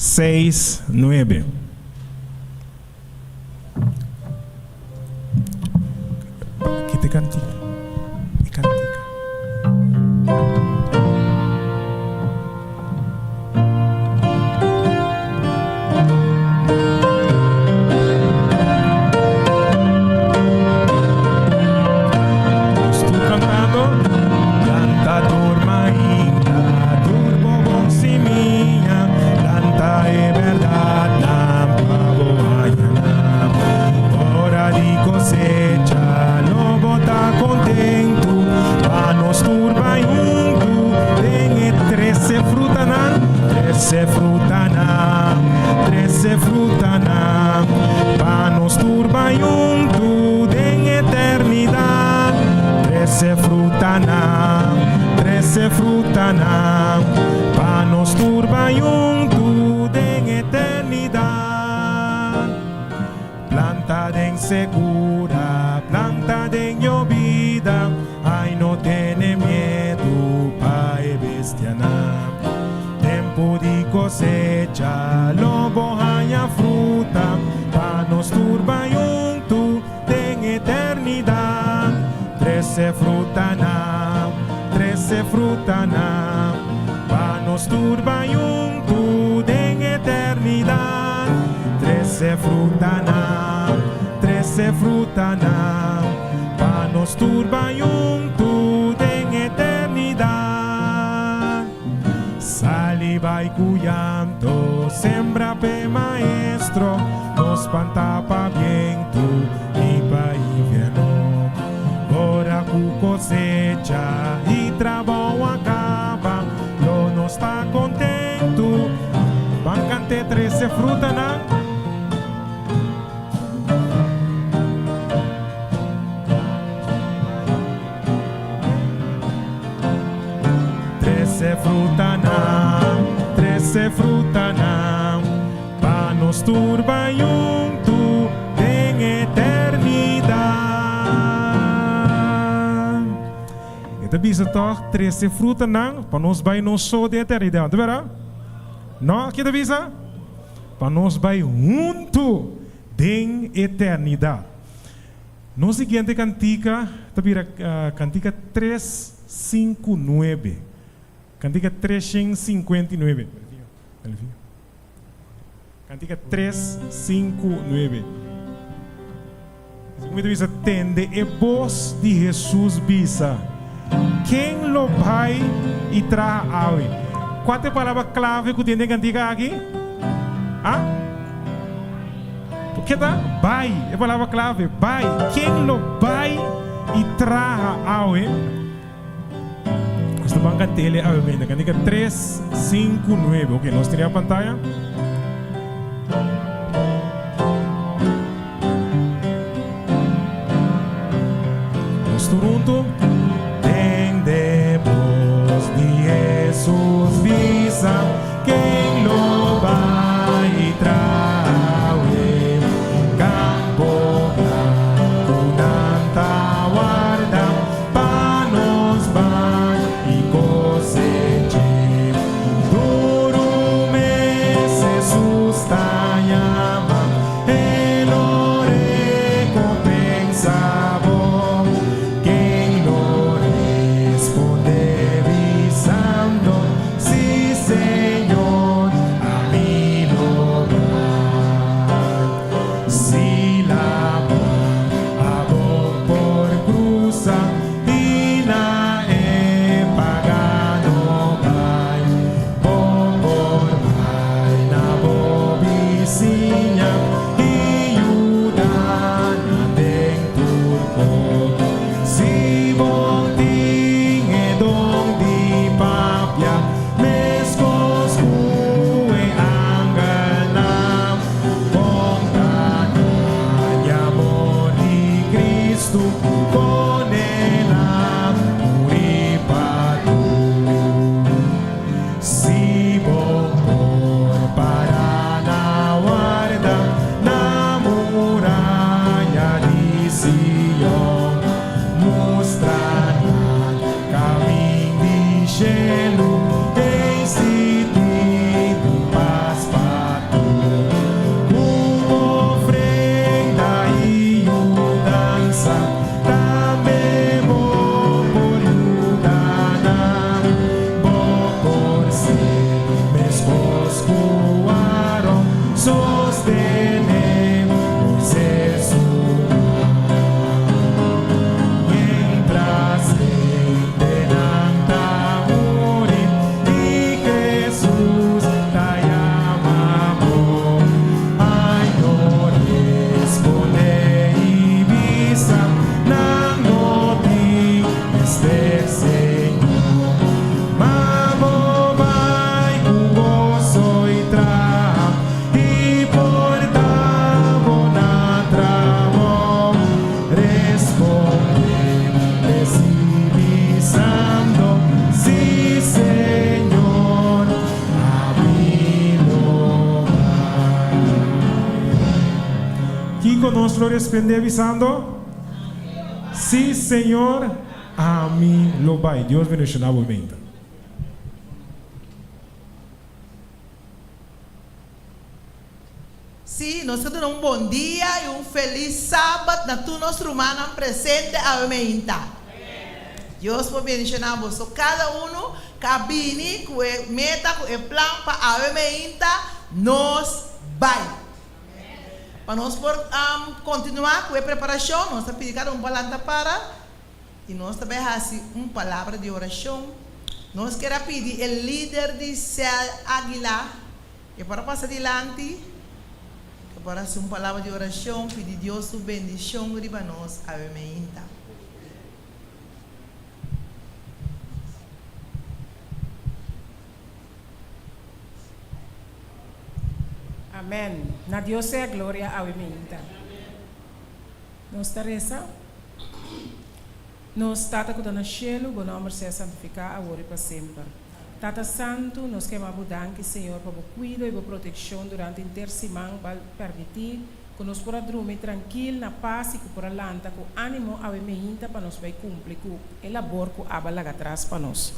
6, 9. Kita e kantika? E kantika. Nos tur cantando. Planta tur mainta, tur bo bon simia, planta e berdadnan pa bo haña nan. Ora di cosecha lo bo ta contentu, pa nos tur bai huntu den e trece frutanan, trece frutanan, trece frutanan, pa nos tur bai huntu den eternidad. Trece frutanan, trece frutanan, pa nos tur bai huntu den eternidad. Planta den sekura, planta den yobida, ai no tene miedu pa e bestianan. Tempu di kosecha lo bo haña fruta, pa nos tur bai huntu den eternidat. Trese frutanan, trese frutanan, pa nos tur bai huntu den eternidat. Trese frutanan, trese frutanan, pa nos tur bai huntu den eternidat. Sali bai ku llanto, sembra p'e Maestro, no spanta pa bientu ni pa invierno. Ora ku kosecha i trabou a kaba, lo nos ta kontentu. Ban kant'e trese frutanan. Trese frutanan, trese frutanan, pa nos tur bai huntu den eternidat. E ta bisa tòg, trese frutanan pa nos bai no so den eternidat, ta bèrdat? No, ke ta bisa? Pa nos bai huntu den eternidat. Nos siguiente kantika ta bira kantika tres sinku nuebe. Kantika treshen sinkuenta i nuebe. Kantika tres sinku nuebe. Segun mi ta bisa, tende e bos di Hesus bisa, Ken lo bai i traha awe? Kua ta e palabra klave ku tin den kantika aki? A? Ke ta? Bai. E palabra klave, bai. Ken lo bai i traha awe? Nos ta ban kant'el e awe benda. Kantika tres, sinku, nuebe. Oke, nos tene a pantaya. Nos tur huntu. Tende bos di Hesus bisa, Ken lo bai trawe kampo blanku nan ta warda pa nos bai i koseche. Duru mes Hesus ta yama, E lo rekompensa bo. Ken lo responde bisando, Sí, Señor, ami lo bai. Si lama abo por cruza i na e pagano bai, bo por bai na bo bisiña i yuda nan den tur kos. Si bo tin e don di papia meskos ku e angelnan, konta nan e amor di Kristu kon el a muri pa tur. Si bo por para na warda na muraya di Sion, mustra nan kamin di shelu, ei si tin un pas pa. respondé bisando, Sí, Señor, ami lo bai. Dios bendishoná bo meinta. Sí, nos ta duna un bon dia i un felis Sabat na tur nos rumannan presente awe meinta. Dios por bendishoná boso kada unu ku a bini ku e meta, ku e plan pa awe meinta nos bai. Pa nos por kontinuá ku e preparashon, nos ta pidi kada un pa lanta para i nos ta bai hasi un palabra di orashon. Nos kier a pidi e lider di sèl Águila e por a pasa dilanti, e por hasi un palabra di orashon, pidi Dios su bendishon riba nos awe meinta. Amen. Na Dios sea gloria awe meinta. Nos ta resa. Nos Tata ku ta na shelu, bo nòmber sea santifiká awor i pa semper. Tata Santu, nos ke yama bo danki, Señor, pa bo kuido i bo protekshon durante henter siman bo a permití ku nos por a drumi trankil, na pas i ku por a lanta ku ánimo awe meinta pa nos bai kumpli ku e labor ku abo a laga tras pa nos.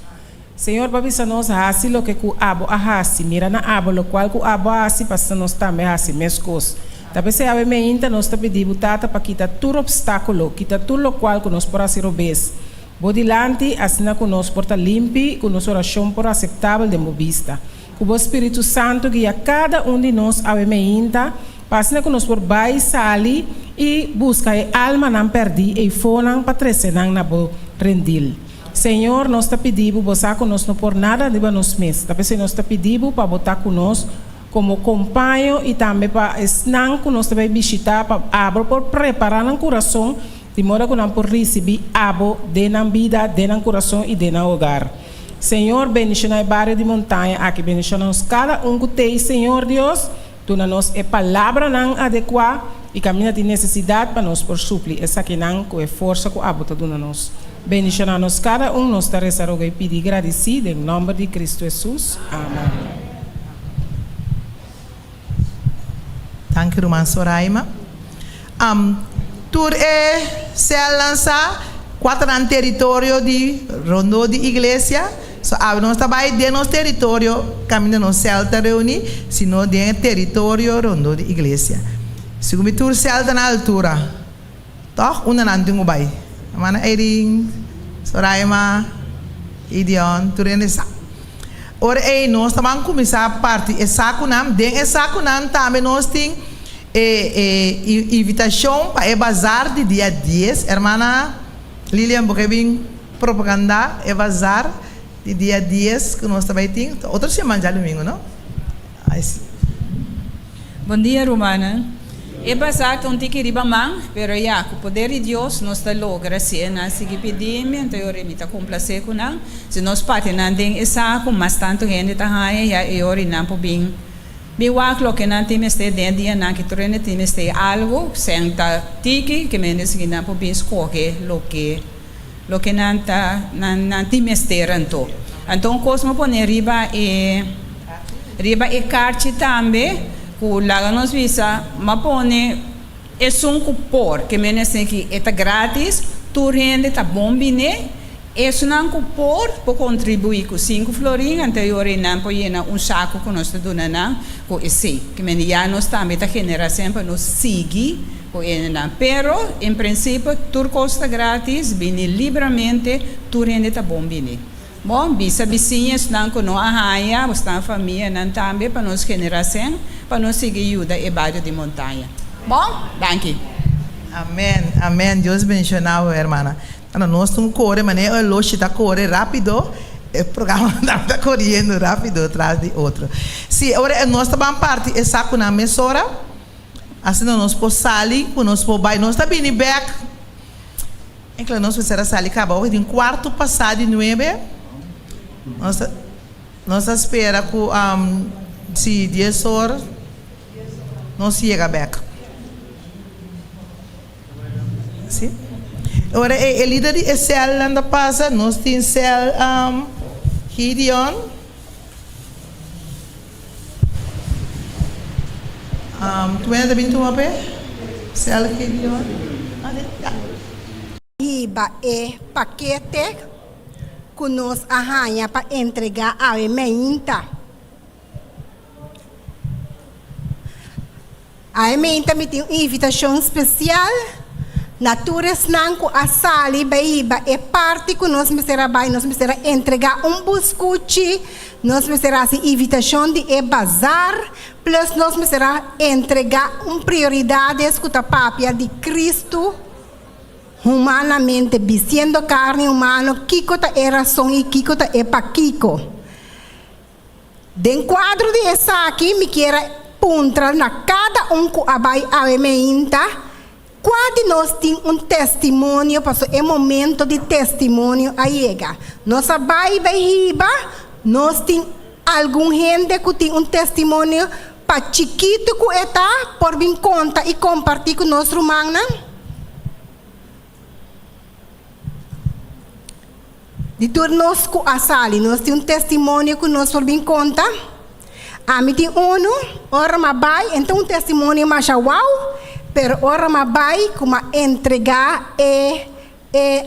Señor bo a bisa nos hasi loke ku abo a hasi, mira na abo lokual ku abo a hasi pa asina nos tambe hasi meskos. Ta p'esei awe meinta nos ta pidi bo Tata pa kita tur opstákulo, kita tur lokual ku nos por hasi robes Bo dilanti, asina ku nos por ta limpi, ku nos orashon por aseptabel den Bo bista. Ku Bo Spiritu Santu guia kada un di nos awe meinta, pa asina ku nos por bai, sali i buska e almanan pèrdí eifonan pa trese nan na Bo rendil. Señor, nos ta pidi Bo, Bo sa ku nos no por nada riba nos mes, ta p'esei nos ta pidi Bo pa Bo ta ku nos komo kompaño i tambe pa esnan ku nos ta bai bishitá pa abo por prepará nan kurason di moda ku nan por risibí Abo den nan bida, den nan kurason i den nan hogar. Señor, bendiciona e bario di Montaña aki. Bendiciona nos cada un cu t'ey, Señor Dios. Duna nos e palabranan adecua y caminda tin necesidad pa nos por supli esakinan cu e forsa cu Abo ta duna nos. Bendiciona nos cada un, nos ta reza, roga y pidi y gradici den nomber di Cristo Jesus. Amen. Danki ruman Soraima. Am, tur e sèlnan sa kua ta nan teritorio di rondó di iglesia. So awe nos ta bai den nos teritorio kaminda nos sèl ta reuní, sino den e teritorio rondó di iglesia. Segun mi tur sèl ta na altura, tòg? Unda nan tin ku bai? Hermana Eirin, Soraima, Gideon, tur hende sa. Ora ei nos ta ban kuminsá parti e sakunan. Den e sakunan tambe nos tin e e invitashon pa e bazar di dia dies. Hermana Lilian bo ke bin propagandá e bazar di dia dies ku nos ta bai tin? Ta otro siman djadumingu no? Ai si. Bon dia rumannan. E bazar ta un tiki riba man, pero ya, ku poder di Dios nos ta logra si e nan sigui pidi mi, anto e ora mi ta kumplase ku nan. Si nos parti nan den e saku, mas tantu hende ta haña, ya e ora nan por bin bin wak loke nan tin mester den e dianan ki tur hende tin mester algu, sèn ta tiki, ke mende sigui nan por bin skohe loke loke nan ta nan nan tin mester anto. Anto un kos mi pone riba e riba e karchi tambe ku laga nos bisa m'a pone esun ku por ke mende esei ki e ta gratis tur hende ta bon bine esunnan ku por por kontribuí ku sinku florin anto e ora nan por yena un saku ku nos ta duna nan ku esei ke mende ya nos tambe ta genera semper nos sigui Ku hendenan. Pero, en prinsipio, tur kos ta gratis, bini libramente, tur hende ta bon bini. Bon, bisa bisiña esnan ku no a haña, esnan famianan tambe, pa nos generá sèn, pa nos sigui yuda e bario di Montaña. Bon, danki. Amen amen Dios bendiciona bo hermana. Anda nos tin core manera e oloshi ta core rapido e programa tambe ta coriendo rapido tras di otro. Si ora nos ta ban parti e sacunan mesora. Asina nos por sali ku nos por bai. Nos ta bini bek. Enkele nos mester a sali kaba oki tin kuartu pasá di nuebe. Nos ta nos ta spera ku si dies or nos yega bek. Si. Ora e lider di e sèlnan ta pasa nos tin sèl Gideon. Tuwena ta bin tuma p'e? Cel Gideon. Ya. Hiba e pakete ku nos a haña pa entregá awe meinta. Awe meinta mi tin un invitashon spesial na tur esnan ku a sali bai hiba e parti ku nos mester a bai. Nos mester a entregá un buskuchi, nos mester a hasi invitashon di e bazar, plus nos mester a entregá un prioridades ku ta papia di Kristu humanamente, bistiendo karni humano, kiko ta e rason i kiko ta e pakiko. Den kuadro di esaki mi kier a puntra na kada un ku a bai awe meinta, kua di nos tin un testimonio paso e momento di testimonio a yega? Nos a bai bai hiba, nos tin algun hende ku tin un testimonio pa chikitu ku e ta por bin konta i kompartí ku nos rumannan? Di tur nos ku a sali, nos tin un testimonio ku nos por bin konta? Ami tin unu, ora m'a bai, e no ta un testimonio masha wou, pero ora m'a bai ku m'a entregá e e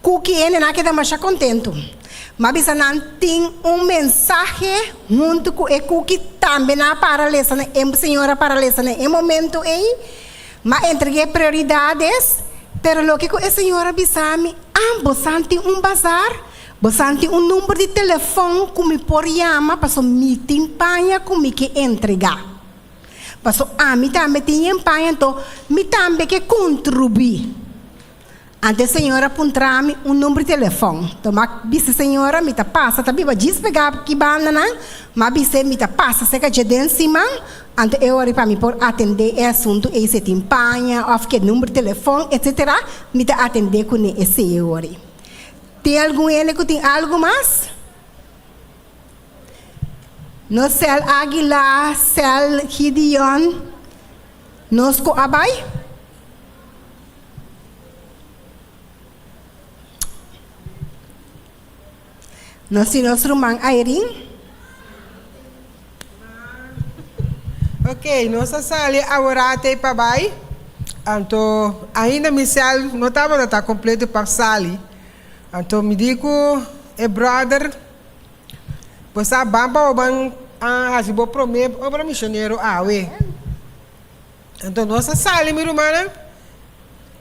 kuki hende nan a keda masha kontentu. M'a bisa nan tin un mensahe huntu ku e kuki tambe nan a para lesa na e señora a para lesa na e momento ei. M'a entreg'é prioridades, pero loke ku e señora bisa mi, Ah, bosan tin un bazar? Bosan tin un number di telefòn ku mi por yama paso mi tin paña ku mi ke entregá? Paso ami tambe tin yen paña, anto mi tambe ke kontribuí. Anto e señora puntra mi un number di telefòn. To m'a bisa e señora mi ta pasa ta biba djis pegá ki bandanan, m'a bis'é mi ta pasa serka dje den siman, anto e ora pa mi por atendé e asuntu ei si e tin paña òf ke number di telefòn etsetera, mi ta atendé kuné esei e ora ei. Tin algun hende ku tin algu mas? Nos sèl Águila, sèl Gideon, nos ku a bai? Nos tin nos ruman Irene. Ok, nos a sali aworate pa bai. Anto ainda mi sel no tabata ta completo pa sali. Anto mi di cu e brother, Bo sa ban pa bo ban a haci bo prome obra misionero awe. Anto nos a sali, mi rumannan,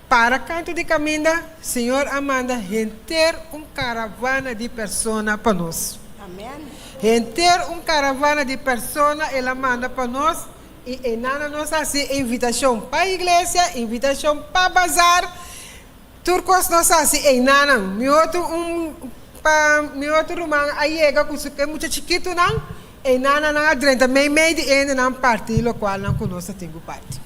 para kantu di kaminda, Señor a manda henter un karavana di persona pa nos. Henter un karavana di persona el a manda pa nos, i einan a nos hasi invitashon pa iglesia, invitashon pa bazar, tur kos nos hasi einanan. Mi otro un pa mi otro ruman a yega ku su e mucha chikitunan, Einanan nan a drenta meimei di hendenan parti lokualnan ku nos ta tin ku parti.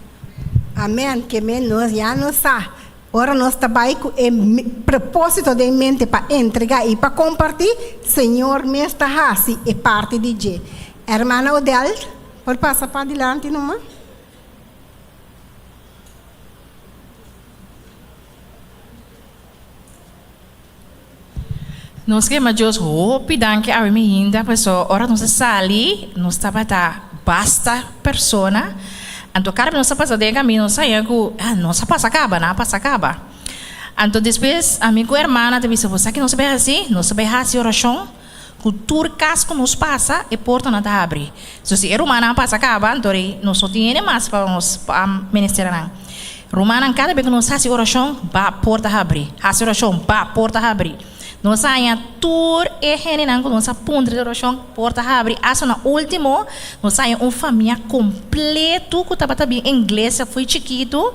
Amen, ke men nos ya nos sa ora nos ta bai ku e propósito den mente pa entregá i pa kompartí, Señor mes ta hasi e parti di dje. Hermana Odell, por pasa padilanti numa? Nos ke ma Dios hopi danki awe mi hinda paso ora nos a sali nos tabata basta persona anto kada bes nos a pasa den e camino nos a haña ku ah nos a pasa kaba nan a pasa kaba anto despues ami ku hermana ta bisa bo sa ki nos a bai hasi nos a bai hasi orashon ku tur kas ku nos pasa e portanan ta habri so si e rumannan a pasa kaba anto nos no tin hende mas pa nos pa ministera nan. Rumannan, kada bes ku nos hasi orashon, ba porta habri. Hasi orashon, ba porta habri. Nos a haña tur e hendenan ku nos a puntra di orashon, porta habri. Asta na último, nos a haña un famia kompletu ku tabata bin inglesia fo'i chikitu.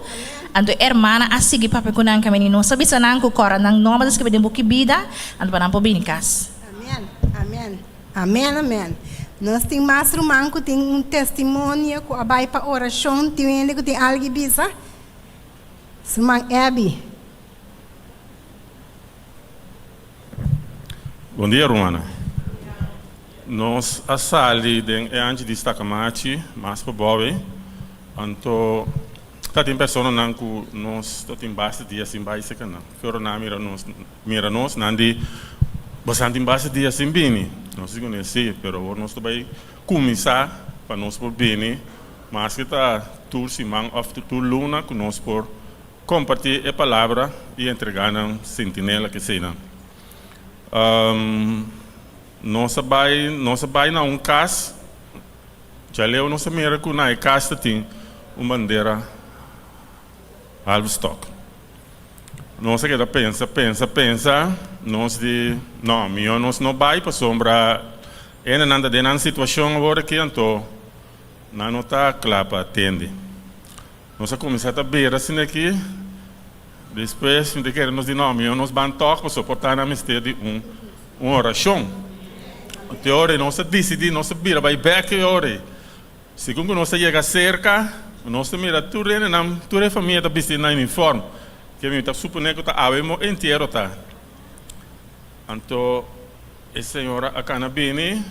Anto e hermana a sigui papia ku nan kaminda i nos a bisa nan ku kòrda nan nòmber ta skibí den buki bida, anto pa nan por bini kas. Amèn, amèn. Amen amen nos tin mas ruman ku tin un testimonio ku a bai pa orashon tin hende ku tin algi bisa? Ruman Abby. Bon dia rumannan. Nos a sali den e anchi di Stakamachi mas pa bobe anto ta tin personanan ku nos ta tin basta dia sin bai seka nan. Ki ora nan a mira nos Mira nos, nan di, Bosan tin basta dia sin bini. Nos di kuné, Sí, pero awor nos ta bai kuminsá pa nos por bini, maske ta. tur siman òf tur luna ku nos por kompartí e palabra i entregá nan Sentinela keseinan. Nos a bai nos a bai na un kas, djaleu nos a mira ku na e kas ta tin un bandera halfstok. Nos a keda pensa, pensa, pensa, nos di, no, mihó nos no bai pasobra hendenan ta den nan situashon awor aki anto nan no ta kla pa atende. Nos a kuminsá ta bira asina aki, despues mi ta kere nos di no, mihó nos ban tòg pasobra por ta nan mester di un un orashon. Te ora nos a disidí, nos a bira bai bèk e ora ei. Segun ku nos a yega serka, nos ta mira tur hendenan, tur e famia ta bisti na uniform, ke mi ta suponé ku ta awe mo entiero ta. Anto e señora a kana bini,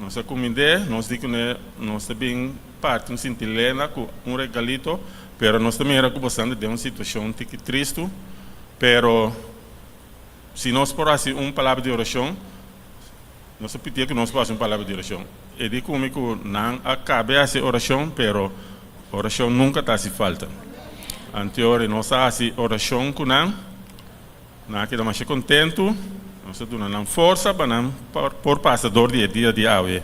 nos a kumind'é, nos di kuné nos ta bin parti un sintilena ku un regalito, pero nos ta mira ku boso ta den un situashon tiki tristu, pero si nos por hasi un palabra di orashon, Nos a pidié ku nos por hasi un palabra di orashon. E di ku mi ku nan a kabe hasi orashon, pero orashon nunka ta hasi falta. Anteori nos a hasi orashon ku nan, nan a keda masha kontentu, nos a duna nan forsa pa nan por pasa dor di e dia di awe.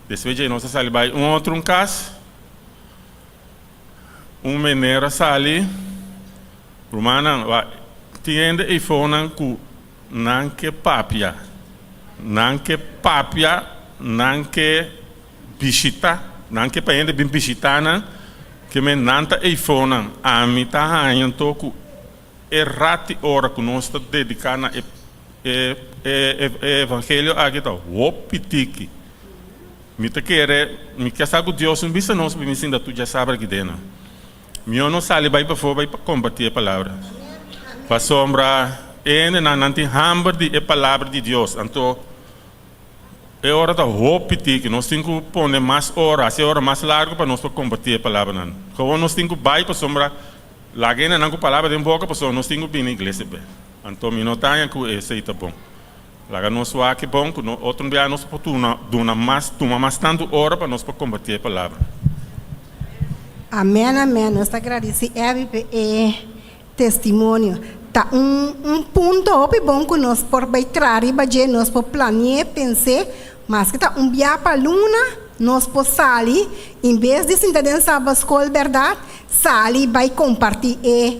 Despues djei nos a sali bai un otro un kas, un mener a sali, Rumannan, wak, tin hende eifonan ku Nan ke papia. Nan ke papia, nan ke bishita, nan ke pa hende bin bishita nan, ke men nan ta eifonan. Ami ta haña anto ku e rat di ora ku nos ta dediká na e e e evangelio aki ta hopi tiki. Mi ta kere, mi ke sa ku Dios no bisa nos bin sinta tur djasabra aki den nan. Mihó no sali bai pafó bai pa kompartí e palabra. Pasobra e hendenan nan tin hamber di e palabra di Dios. Anto e ora ta hopi tiki. Nos tin ku pone mas ora, hasi e ora mas largu pa nos por kompartí e palabranan. Gewoon nos tin ku bai pasobra laga e hendenan ku palabra den boka pasobra nos tin ku bini iglesia bek. Anto mi no ta haña ku esei ta bon. Laga nos wak e bon ku no otro bia nos por tuna duna mas tuma mas tantu ora pa nos por kompartí e palabra. Amen amen nos ta gradisi Abby pa e testimonio ta un un punto hopi bon ku nos por bai traha riba dje nos por plani'e pens'e maske ta un bia pa luna nos por sali en bes di sinta den sabaskol bèrdat sali bai kompartí e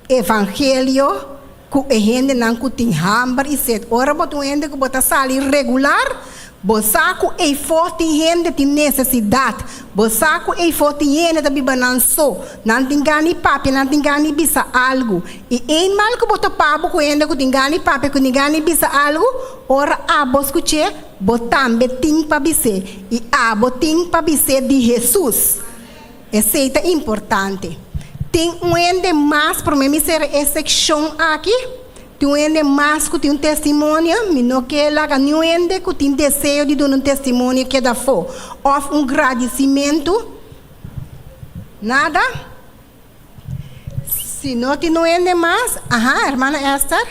Evangelio ku e hendenan ku tin hamber i set. Ora bo ta un hende ku bo ta sali regular, bo sa ku eifó tin hende tin nesesidat. Bo sa ku eifó tin hende ta biba nan so. Nan tin gana di papia, nan tin gana di bisa algu. I eenmaal ku bo topa bo ku hende ku tin gana di papia, ku tin gana di bisa algu, ora abo skuch'é, bo tambe tin pa bis'é. I abo tin pa bis'é di Hesus. Esei ta importante. Tin un hende mas, promé mi sera e sekshon aki, tin un hende mas ku tin un testimonio, mi no ke laga niun hende ku tin deseo di duna un testimonio keda afó, òf un gradisimentu, nada. Si no tin un hende mas, aha, hermana Esther.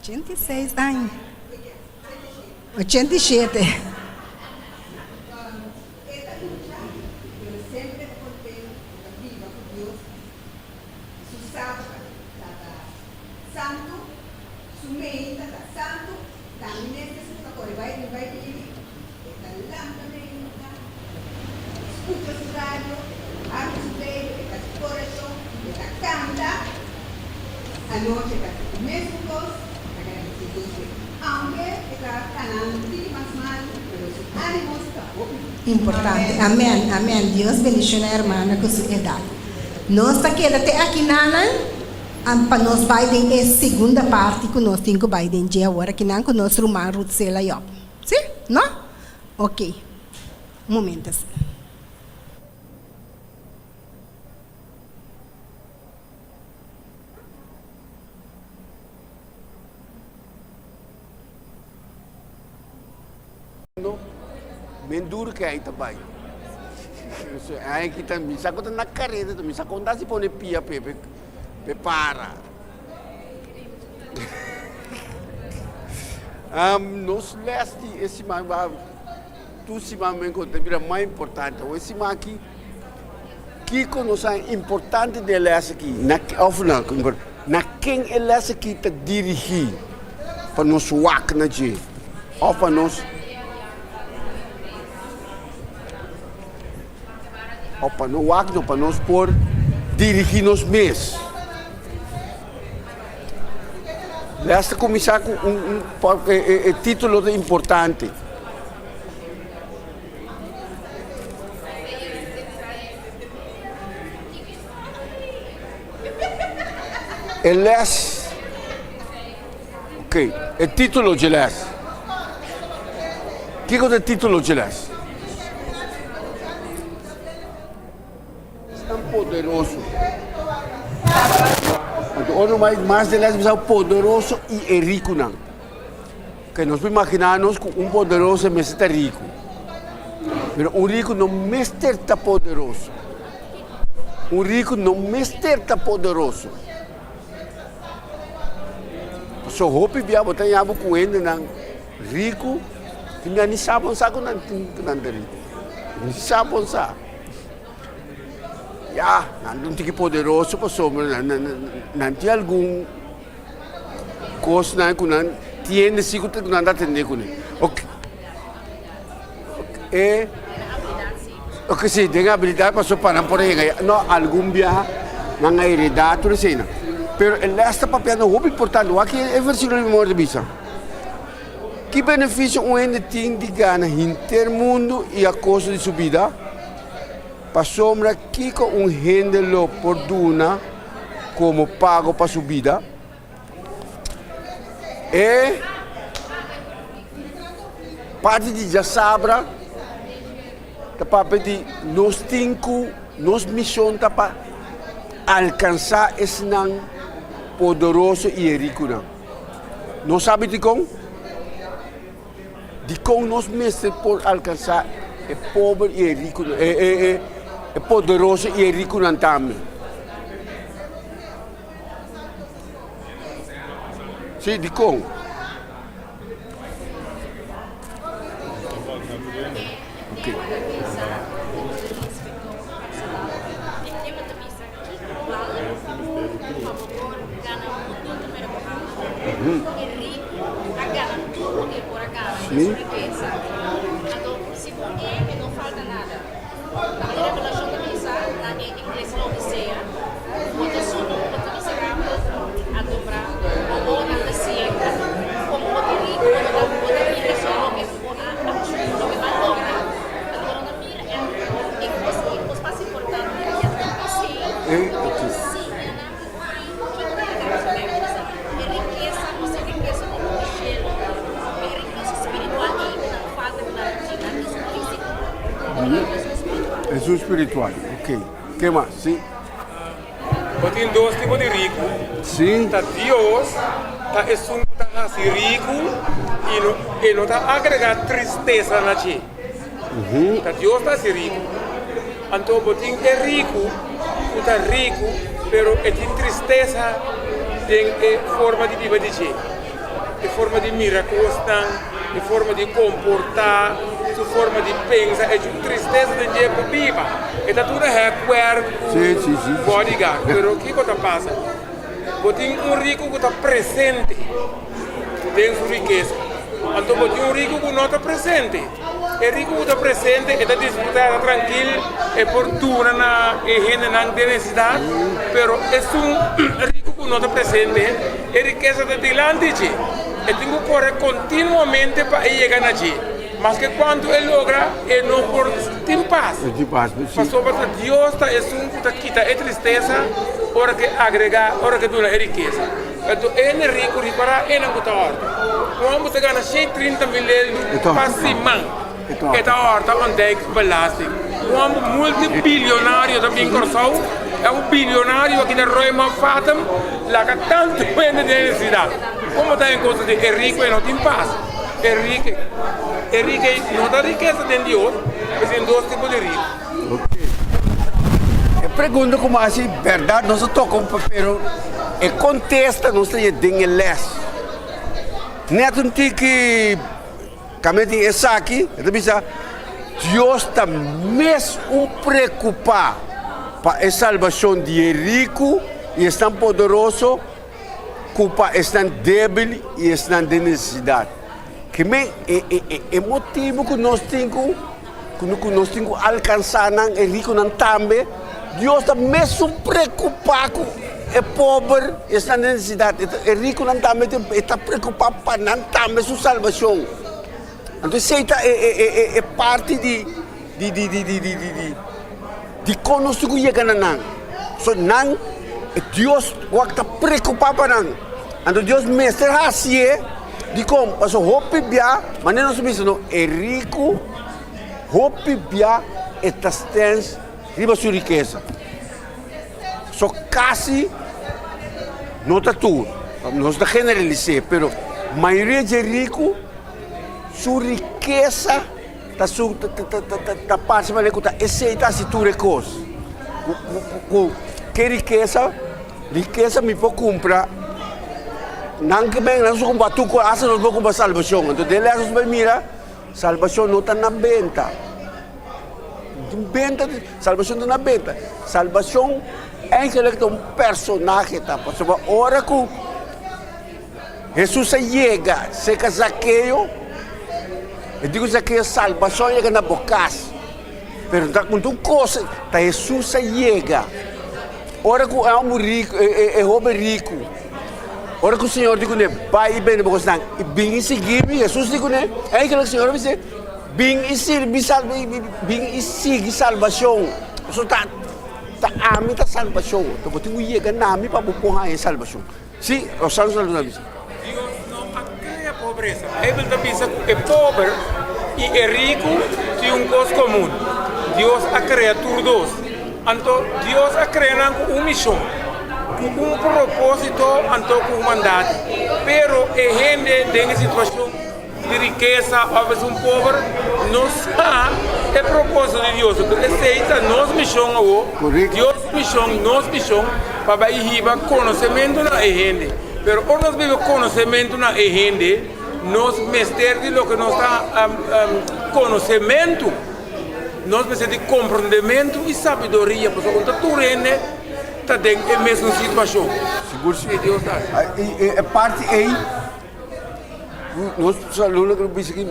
86 aña. 87. Anochi ta e mesun kos, ta gradisí Dios p'e. Aunke e ta kanando un tiki mas malu, pero su ánimo si ta hopi bon. Importante. Amen, amen. Dios bendiciona hermana cu su edad. Nos ta keda te aki nanan pa nos bay den e segunda parti cu nos tin cu bay den dje awor aki nan cu nos ruman Ruthsela Job. Si? No? Ok. Un momento. Men duru ke ai ta bai. Ai kita mi sa ku ta na kareda mi sa konta si pone pia pe pe para. Nos les di e siman ba tur siman men ku ta bira mas importante. Awor e siman aki kiko nos a importante den e les aki? Na of na na ken e les aki ta dirigí pa nos wak na dje of pa nos of pa no wak no pa nos por dirigí nos mes. Les ta kuminsá ku un un e e título ta importante. E les, ok, e título dje les. Kiko ta e título dje les? Esnan poderoso. Anto ora nos bai mas den les bisa poderoso i e rikunan. Ke nos por imaginá nos ku un poderoso mester ta riku. Pero un riku no mester ta poderoso. Un riku no mester ta poderoso. Pasobra hopi bia bo ta haña bo ku hendenan riku ku nan ni sa bon sa ku nan tin ku nan ta riku. Ni sa bon sa. Ya, nan ta un tiki poderoso pasobra nan tin algun kosnan ku nan tiende si ku nan ta atendé kuné. Ok, e, ok si, den abilidat pasobra pa nan por a yega ya. No, algun biaha nan a heredá tur eseinan. Pero e lès ta papiando hopi importante. Wak e versíkulo di memoria ta bisa. Ki benefisio un hende tin di gana henter mundu i a kosto di su bida? Pasobra kiko un hende lo por duna komo pago pa su bida? E parti di djasabra ta papia di nos tin ku nos mishon ta pa alkansá esnan poderoso i e rikunan. Nos sabi dikon? Dikon nos mester por alkansá e pober i e rikunan, e, e, e, e poderoso i e rikunan tambe? Sí, dikon? Okay. Esun spiritual, ok. Ke mas? Si. Bo tin dos tipo di riku. Si. Ta Dios ta esun ku ta hasi riku i no e no ta agrega tristesa na dje. Ta Dios ta hasi riku. Anto bo tin e riku ku ta riku pero e tin tristesa den e forma di biba di dje, e forma di mira kosnan, e forma di komportá, su forma di pensa, e tin tristesa den dje pa biba. E ta tur hèkwèrk ku bodyguard. Pero kiko ta pasa? Bo tin un riku ku ta presente den su rikesa, anto bo tin un riku ku no ta presente. E riku ku ta presente e ta disfrutá, e ta trankil, e por duna na e hendenan den nesesidat, pero esun riku ku no ta presente, e rikesa ta dilanti dje. E tin ku kore kontinuamente pa e yega na dje. Maske kuantu e logra, e no por tin pas. Pasobra ta Dios ta esun ku ta kita e tristesa ora ku e agregá, ora ku e duna e rikesa. Anto e hende riku ripará enan ku ta hòrta. Un hòmber ta gana 130 mil leldu pa siman. E ta hòrta ontdijksbelasting. Un hòmber multibilionario ta bin Kòrsou, e un bilionario aki ta ruim op Fatum, laga tantu hende den nesesidat. Komo ta e kos así? E riku e no tin pas. E rike, e rike no ta rikesa den Dios, pasobra tin dos tipo di riku. E pregunta ku mi hasi bèrdat nos a toka un pero e kontesta nos ta haña den e lès. Nèt un tiki kaminda tin esaki, e ta bisa, Dios ta mes un preokupá pa e salbashon di e riku i esnan poderoso ku pa esnan débil i esnan den nesesidat. Ke men e e e e motibu ku nos tin ku ku nos tin ku alkansá nan, e rikunan tambe, Dios ta mesun preokupá ku e pober, esnan den nesesidat. E rikunan tambe e ta preokupá pa nan tambe su salbashon. Anto esei ta e e e e parti di di di di di di di dikon nos tin ku yega na nan. So nan Dios wak ta preokupá pa nan. Anto Dios mester hasié dikon? Pasobra hopi bia, manera nos a bisa no, e riku hopi bia e ta stens riba su rikesa. So kasi no ta tur, nos ta generalis'é, pero mayoria dje riku su rikesa ta su ta parse manera ku ta esei ta hasi tur e kos. Ku ke rikesa, rikesa mi por kumpra, nan ke men nan su kumpra tur kos, asta nos por kumpra salbashon. Anto den lès nos bai mira, salbashon no ta na benta. Benta, salbashon ta na benta. Salbashon eigenlijk ta un personahe ta, pasobra ora ku Hesus a yega serka Zakeo, e di ku Zakeo, salbashon yega na bo kas. Pero ta ku un kos, ta Hesus a yega. Ora ku e hòmber riku, e hóben riku, ora ku Señor di kuné, bai i bende bo kosnan i bin i sigui mi, Hesus di kuné, eigenlijk Señor a bis'é, bin i sirbi, bin i sigui salbashon. Pasobra ta ami ta salbashon, bo tin ku yega na mi pa bo por haña e salbashon. Sí, Rosanzo ta bisa. Dios no a crea pobresa. Bijbel ta bisa cu e pober y e ricu tin un cos comun, Dios a crea tur dos. Anto Dios a crea nan cu un mision, cu un proposito anto cu un mandato. Pero e hende den e situacion di rikesa òf esun pober no sa e propósito di Dios. Enton esei ta nos mishon awor, Dios su mishon, nos mishon pa bai hiba konosementu na e hende. Pero ora nos biba konosementu na e hende, nos mester di loke nos ta konosementu, nos mester di komprondementu i sabiduria, pasobra no ta tur hende ta den e mesun situashon. Sigur si. E parti ei. Nos alumno ku bisa ki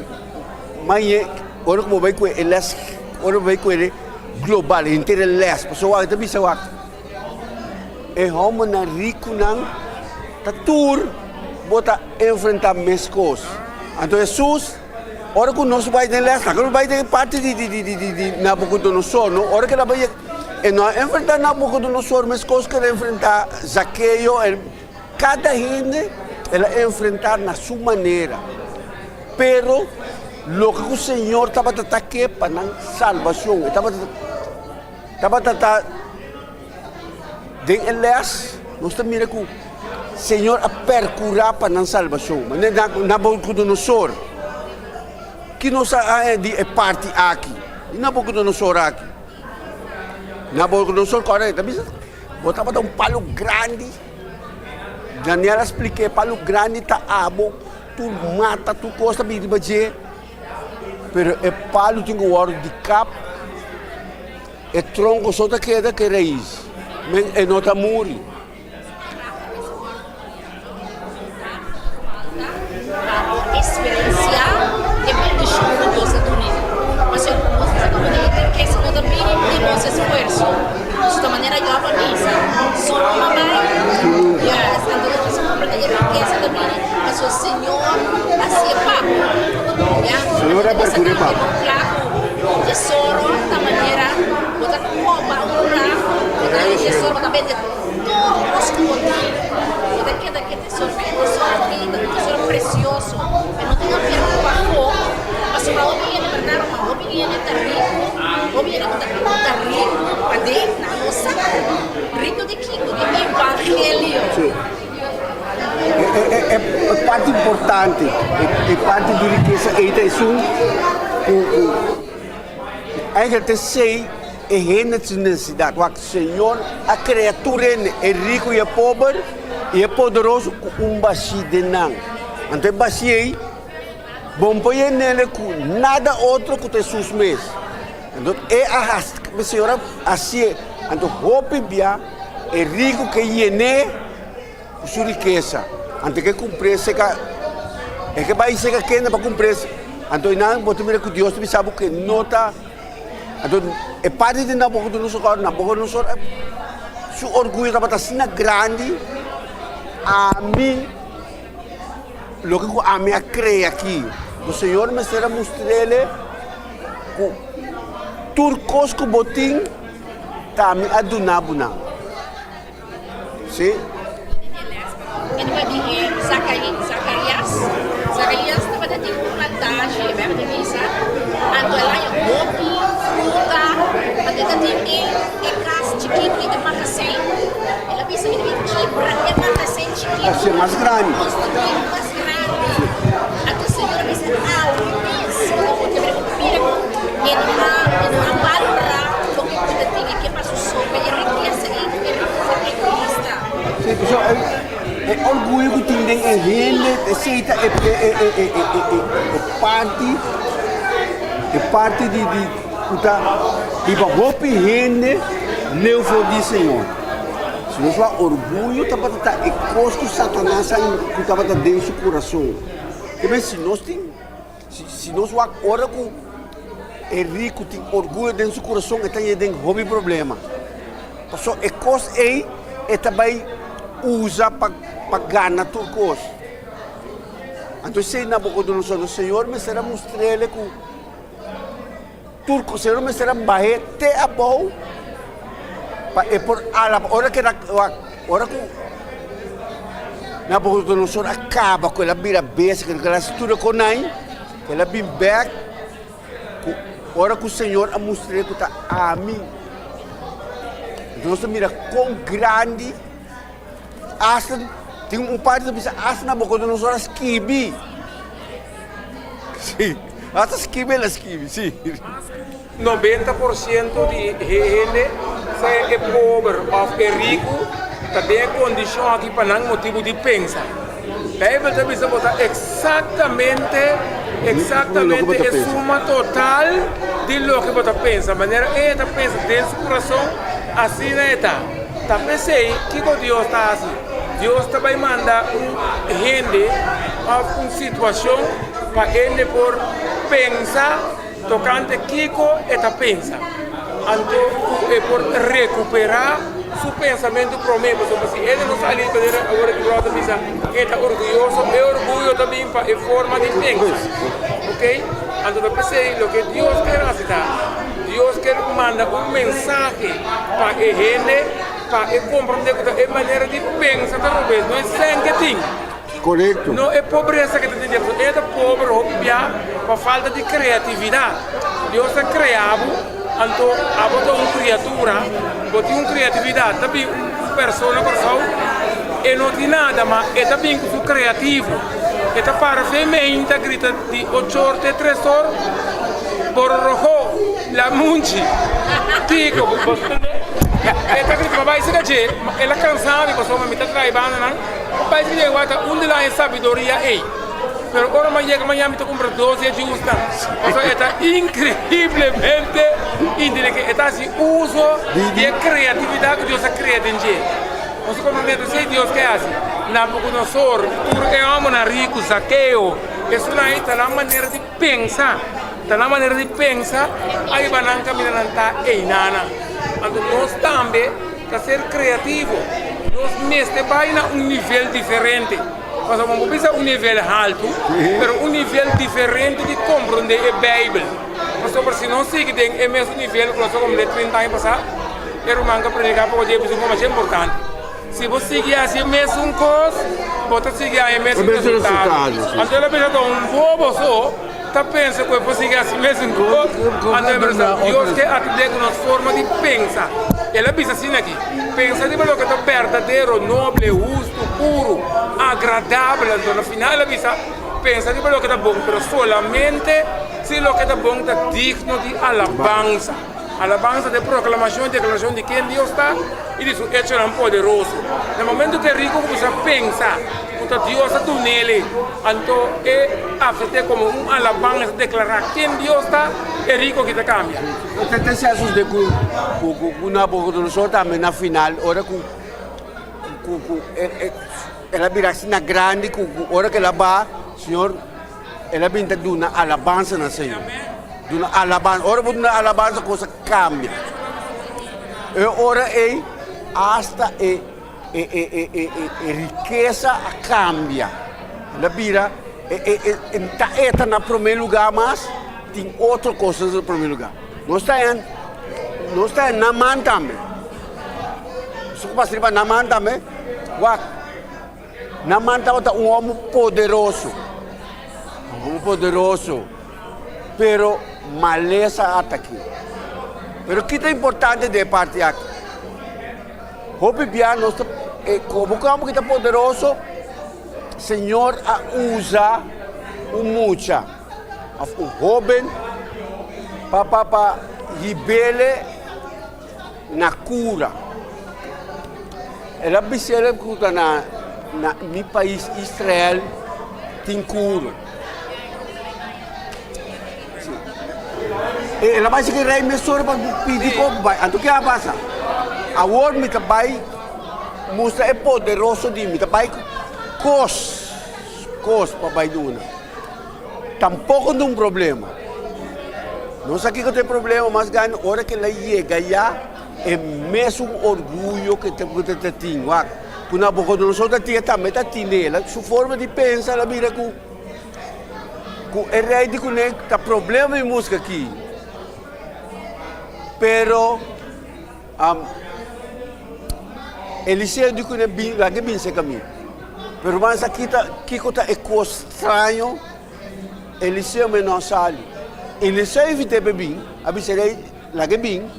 mañe ora ku bo bai kue e les ora bo bai kue e global henter e les pasobra wak ta bisa wak e hòmbernan rikunan ta tur bo ta enfrentá meskos anto Hesus ora ku nos bai den les laga nos bai den e parti di di di di di Nabukodonosor no ora ku el a bai e no a enfrentá Nabukodonosor meskos ku el a enfrentá Zakeo. Kada hende el a enfrentá na su manera, pero loke ku Señor tabata ta ke pa nan salbashon, e tabata tabata ta den e lès nos ta mira ku Señor a perkurá pa nan salbashon. Manera Nabukodonosor, ki nos a haña di e parti aki? Di Nabukodonosor aki? Nabukodonosor kòrda e ta bisa. Bo tabata un palu grandi. Daniel a splik'é, palu grandi ta abo, tur mata, tur kos ta bini riba dje. Pero e palu tin ku wòrdu di kap, e tronko so ta keda ku e rais, men e no ta muri. Pa bo eksperensiá e bendishon ku Dios a dun'é. Pasobra ku nos ta kaba di e rikesa no ta bini di nos esfuerso. Su ta manera Jòb a bisa, Solo un a bai? Yes, anto nos mester komprendé e rikesa ta bini pasobra Señor a hasié pa bo. Ya, Señor a perkur'é pa bo. Kla ku un tesoro ta manera bo ta koba un graf, bo ta haña tesoro, bo ta bende. Tur kos ku bo tin, bo ta keda ku e tesoro. E tesoro aki ta un tesoro presioso. E no tin haber ku pafó, pasobra hopi hende, bèrdat ruman, hopi hende ta riku, hopi hende ku ta ta riku paden, nan no sa. Riku di kiko? Di evangelio. Sí. E e parti importante, e parti di rikesa ei ta esun ku ku eigenlijk ta esei. E hende su nesesidat. Wak, Señor a krea tur hende, e riku i e pober, i e poderoso ku un bashí den nan. Anto e bashí ei, bo no por yen'é ku nada otro ku ta Hesus mes. Anto e a hasi, e Señor a hasié. Anto hopi bia e riku ke yen'é ku su rikesa. Anto e ke kumpr'é seka, e ke bai seka kende pa kumpr'é. Anto einan bo ta mira ku Dios ta bisa bo ku e no ta. Anto e parti di Nabucodonosor, Nabucodonosor su orguyo tabata asina grandi, ami, loke ku ami a krea aki, bo Señor mester a mustr'ele ku tur kos ku bo tin ta ami a duna bo nan. Sí. E tabata di e Zakarias. Zakarias tabata tin un plantashi, e Bijbel ta bisa, anto el haña hopi fruta, anto e ta tin e e kas chikitu i e magasin. El a bisa mi ta bin kibra e magasin chikitu Hasié mas grandi. Konstruí un mas grandi. Anto Señor a bisa, Awe mes bo ta bira mira ku e no a e no a balorá loke ku ta tin, e ke pa su sombra, e rikesa ei. Sí, pasobra e orguyo ku tin den e hende, esei ta e parti, e parti di di ku ta hiba hopi hende leu for di Señor. Si nos wak orguyo tabata ta e kos ku Satanas a ku tabata den su kurason. Te mester si nos tin, si nos wak ora ku e riku tin orguyo den su kurason e ta yega den hopi problema. Pasobra e kos ei e ta bai usa pa pa gana tur kos. Anto esei Nabucodonosor, nos Señor mester a mustr'el ku tur kos, Señor mester a bah'é te abou pa e por alaba. Ora ku el a ora ku Nabucodonosor a kaba ku el a bira bestia, ku el a hasi tur e konai, el a bin bèk. Ku ora ku Señor a mustr'é ku ta ami. Enton nos ta mira kon grandi asta tin un parti ta bisa asta Nabucodonosor a skibi. Sí, asta skibi el a skibi, sí. 90% di hende, sea e pober òf e riku, ta den e kondishon aki pa nan motibu di pensa. Bijbel ta bisa bo ta eksaktamente, eksaktamente e suma total di loke bo ta pensa. Manera e ta pensa den su kurason, asina e ta. Ta p'esei, kiko Dios ta hasi? Dios ta bai manda un hende òf un situashon pa hende por pensa tokante kiko e ta pensa. Anto ku e por rekuperá su pensamentu promé, pasobra si hende no sali manera awor aki bròder ta bisa e ta orguyoso, e orguyo ta bin pa e forma di pensa. Ok, anto ta p'esei loke Dios ker hasi ta, Dios ker manda un mensahe pa e hende pa e komprondé ku ta e manera di pensa ta robes, no e sèn ke tin. Korekto. No e pobresa ke ta tin dia, pasobra e ta pober hopi bia pa falta di kreatividat. Dios a krea bo, anto abo ta un kriatura, bo tin un kreatividat. Ta bin un persona Kòrsou, e no tin nada, ma e ta bin ku su kreativo. E ta para fe meinta grita di ochor te tresor, Bororojo, Lamunchi, Kiko, bo ta tende? E ta grita, ma bai sega dje, el a kansa mi pasobra mi ta traha banda nan. Bai si llegua ta un di la e sabiduria ei. Pero ora mi a yega mañana mi ta cumpra dos di e juicenan. Pasobra e ta increiblemente inteligente. E ta haci uso di e creatividad cu Dios a crea den dje. Nos ta comprende esey Dios ke haci. Nabucodonosor, tur e hombernan rico, Zaqueo, esunnan ei ta nan manera di pensa. Ta nan manera di pensa a hiba nan caminda nan ta eynana. Anto nos tambe. Ta ser creativo. Nos mester bai na un nivel diferente. Pasobra bo bisa un nivel haltu, pero un nivel diferente di comprende e Bijbel. Pasobra si nos sigui den e mesun nivel cu nos a comprende 30 aña pasa, e ruman cu a predica poco dia bisa un cosa masha importante. Si bo sigui haci e mesun cos, bo ta sigui haña e mesun resultado. Anto el a bisa ta un bobo so ta pensa cu e por sigui haci mesun cos, anto e bisa Dios ke atende cu nos forma di pensa. El a bisa asina aki, Pensa riba loke ta berdadero, noble, hustu, puru, agradabel. Anto na final el a bisa, Pensa riba loke ta bon, pero solamente si loke ta bon ta digno di alabansa. Alabansa ta e proklamashon i deklarashon di ken Dios ta i di su echonan poderoso. Na momento ku e riku kuminsá pensa ku. Ta Dios a dun'el. Anto e asept'é komo un alabansa, deklará ken Dios ta, e riku aki ta kambia. Te te sea sosodé ku ku ku Nabucodonosor tambe na final ora ku ku ku el a bira asina grandi ku ku ora ku el a baha Señor el a bin ta duna alabansa na Señor. Duna alabansa. Ora bo duna alabansa cosa kambia. E ora ei asta e e e e e e rikesa a kambia. El a bira e e e e ta e ta na promé lugá mas, tin otro kosnan na promé lugá. Nos ta en nos ta en Naman tambe. Nos ku pasa riba Naman tambe. Wak, Naman tabata un hòmber poderoso. Un hòmber poderoso, pero malesa a atak'é. Pero ki ta importante den e parti aki? Hopi bia nos ta e komo ku amo ki ta poderoso, Señor a usa un mucha òf un hóben pa pa pa hib'ele na kura. El a bis'ele ku ta na na mi pais Israel tin kura. El a bai sigi rei mesora pa pidi kopu bai. Anto ke a pasa? Awor mi ta bai mustra e poderoso di mi. Ta bai ku kos, kos pa bai duna. Tampoko no un problema. No sa kiko ta e problema mas grandi ora ke el a yega ya e mesun orguyo ke ta tin. Wak, ku Nabucodonosor ta tin e tambe ta tin el. Su forma di pensa el a bira ku. Ku e rei di kuné ta problema mi muska aki. Pero Eliseo di kuné bin laga bin serka mi. Pero ruman sa kita kiko ta e kos straño? Eliseo me no sali. Eliseo invit'é pa bin, a bisa rei laga bin.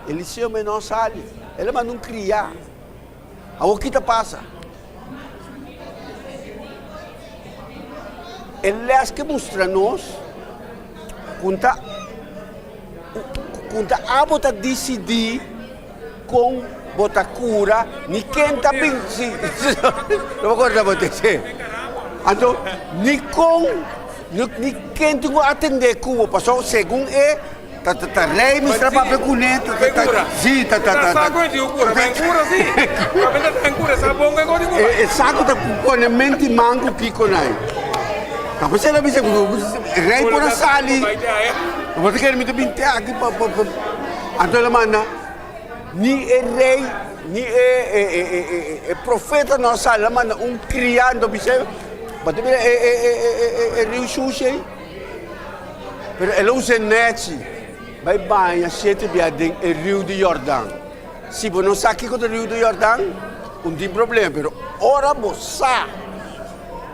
Eliseo me no sali. El a manda un kriá. Awor ki ta pasa? E les ke mustra nos ku ta ku ta abo ta disidí kon bo ta kura ni ken ta bin si lo bo korda bo te anto ni kon ni ken tin ku atendé ku bo pasobra segun e Ta ta ta rei mester a papia kuné ta ta ta si ta ta ta ta E saku ta pone menti man ku kiko nai ta por esei bisa ku rei por a sali bo ta kere mi ta bin te aki pa pa pa anto el a manda ni e rei ni e e e e profeta no a sali el a manda un kria anto bisa bo ta mira e e e e riu shushi ei. Pero el a usa e nechi bai baña shete bia den e riu di Yordan. Si bo no sa kiko ta riu di Yordan, un tin problema, pero ora bo sa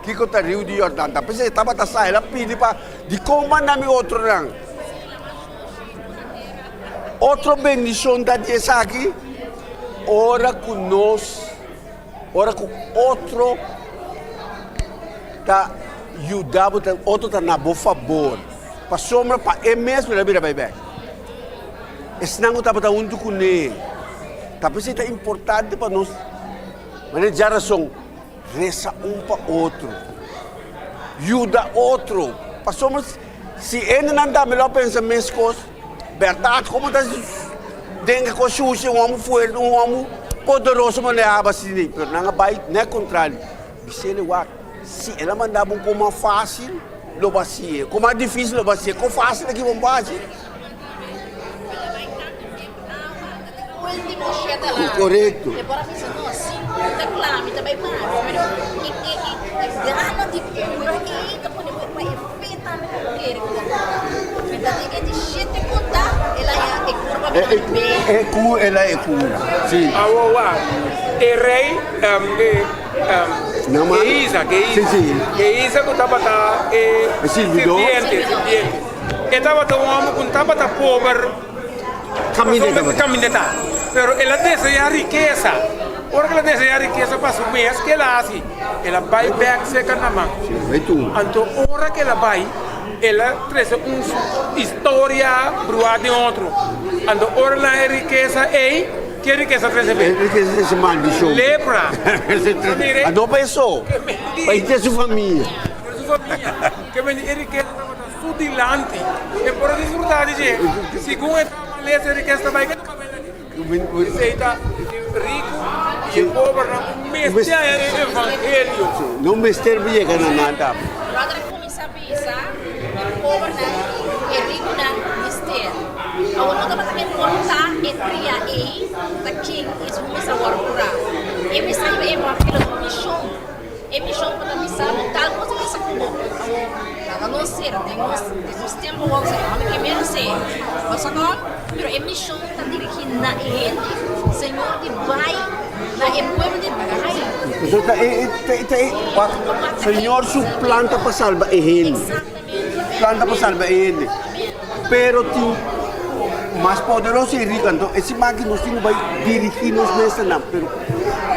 kiko ta riu di Yordan, ta p'esei e tabata sa, el a pidi pa dikon manda mi otronan. Otro bendishon ta di esaki, ora ku nos, ora ku otro ta yuda bo, ta otro ta na bo fabor. Pasobra pa e mes lo a bira bai bek. Esnan ku tabata huntu kuné. Ta p'esei ta importante pa nos, manera djarason, resa un pa otro, yuda otro. Pasobra si hendenan tambe lo a pensa meskos, bèrdat komo ta den e kos shushi un hòmber fuerte, un hòmber poderoso manera aba asina, pero nan a bai nèt kontrario. Bis'el wak, si el a manda bo un kos mas fásil, lo bo hasié, kos mas difísil lo bo hasié, kos fásil aki bo no por hasi. Korekto. E ku el a e kura, si. Awor wak, e rei Gehiza, Gehiza, Gehiza ku tabata e sirbiente, sirbiente. E tabata un hòmber ku tabata pober, kaminda ta. Pero el a deseá rikesa. Ora ku el a deseá rikesa pa su mes, ke el a hasi? El a bai bèk serka Naman. Anto ora ku el a bai, el a trese un historia bruá den otro. Anto ora el a haña e rikesa ei. Ke rikesa trese p'e? Rikesa trese maldishon. Lepra. A no pa e so, pa henter su famia. Henter su famia. Ke mende e rikesa tabata su dilanti. E por a disfrutá di dje. Segun e ta malesa e rikesa ta bai, ke ta papia ta di? Esei ta e riku i e pobernan ku mester haña e evangelio. No mester yega na nan tambe. Brother a kuminsá bisa e pobernan i e rikunan mester. Awor no tabata importá e tria ei ta ken Hesus mester wòrdu kurá. E mester hiba e evangelio ta un mishon. E mishon ku ta bisa bo tal kos ta pasa ku bo. Awor laga nos ser den nos den nos tempu awor si no ke meresé. Pasobra pero e mishon ta dirigí na e hende. Señor di bai na e pueblo di bai. Pasobra ta e ta e ta e wak Señor su plan ta pa salba e hende. Plan ta pa salba e hende. Pero tin mas poderoso i riku anto e siman aki nos tin ku bai dirigí nos mes na nan. Pero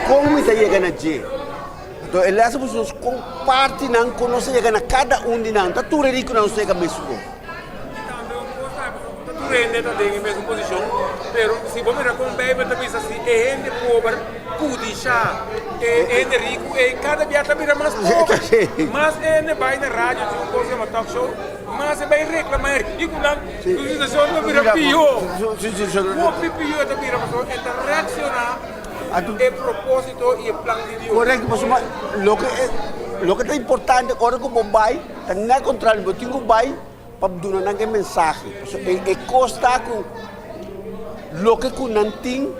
kon mi ta yega na dje? Anto e lès a puso nos kon parti nan kon nos ta yega na kada un di nan. Ta tur e rikunan nos ta yega mesun kon. I tambe un kos ta ku ta tur hende ta den e mesun posishon, pero si bo mira kon Beibel ta bisa si e hende pober kudishá e hende riku ei kada bia ta bira mas pober. Mas e hende bai na radio tin un kos yama talk show, mas e bai reklamá e rikunan su situashon ta bira pió. Hopi pió e ta bira pasobra e ta reakshoná e propósito i e plan di Dios. Korekto, pasobra loke loke ta importante ora ku bo bai ta nèt kontrario, bo tin ku bai pa duna nan e mensahe. Pasobra e e kos ta ku loke ku nan tin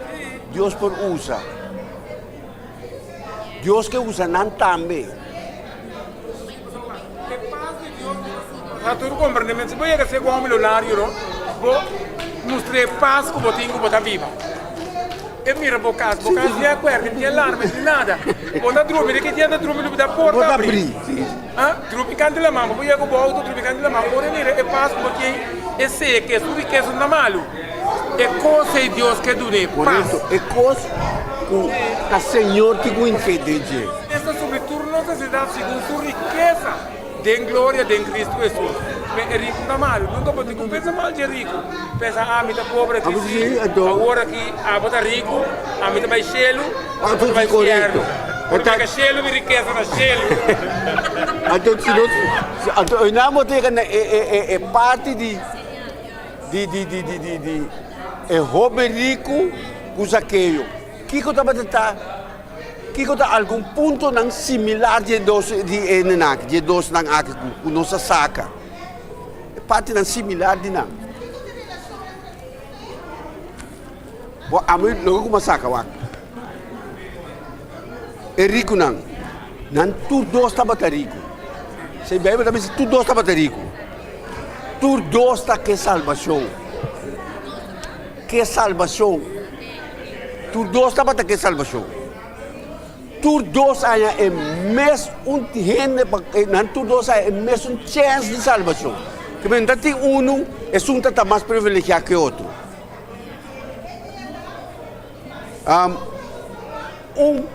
Dios por usa. Dios ke usa nan tambe. E pas di Dios no ta surpasá tur komprendementu. Si bo yega ser ku un milonario no, bo mustra e pas ku bo tin ku bo ta biba. E mira bo kas, bo kas di akuerdo, no tin alarma, no tin nada. Bo ta drumi, di ki dia ta drumi lubida porta abrí. Drumi kantu laman, bo por yega ku bo outo drumi kantu laman. Ora e mira e pas ku bo tin, e seke, su rikesa no ta malu. E kos ei Dios ke dun'é, pas. E kos ku ta Señor tin ku intendé dje. Esta supli tur nos nesesidat segun su rikesa den gloria den Kristu Hesus. Me e riku ta malu? Nunka bo tin ku pensa mal dje riku. Pensa, Ah, mi ta pobre aki si, awor aki abo ta riku, ami ta bai shelu, abo ta bai fiernu. Por peka shelu mi rikesa na shelu. Anto si nos, anto oinan bo ta yega na e parti di di di di di di di e hoben riku ku Zakeo. Kiko tabata ta Kiko ta algun puntonan similar di e dos di e hendenan aki, di e dosnan aki ku ku nos a saka? E partinan similar di nan. Bo ami loke ku mi a saka wak. E rikunan, nan tur dos tabata riku. Si Beibel ta bisa tur dos tabata riku. Tur dos ta ke salbashon. Ke salbashon. Tur dos tabata ke salbashon. Tur dos haña e mes un hende pa nan tur dos haña e mes un chèns di salbashon. Ke men ta tin unu esun ta ta mas privilegiá ke otro. Un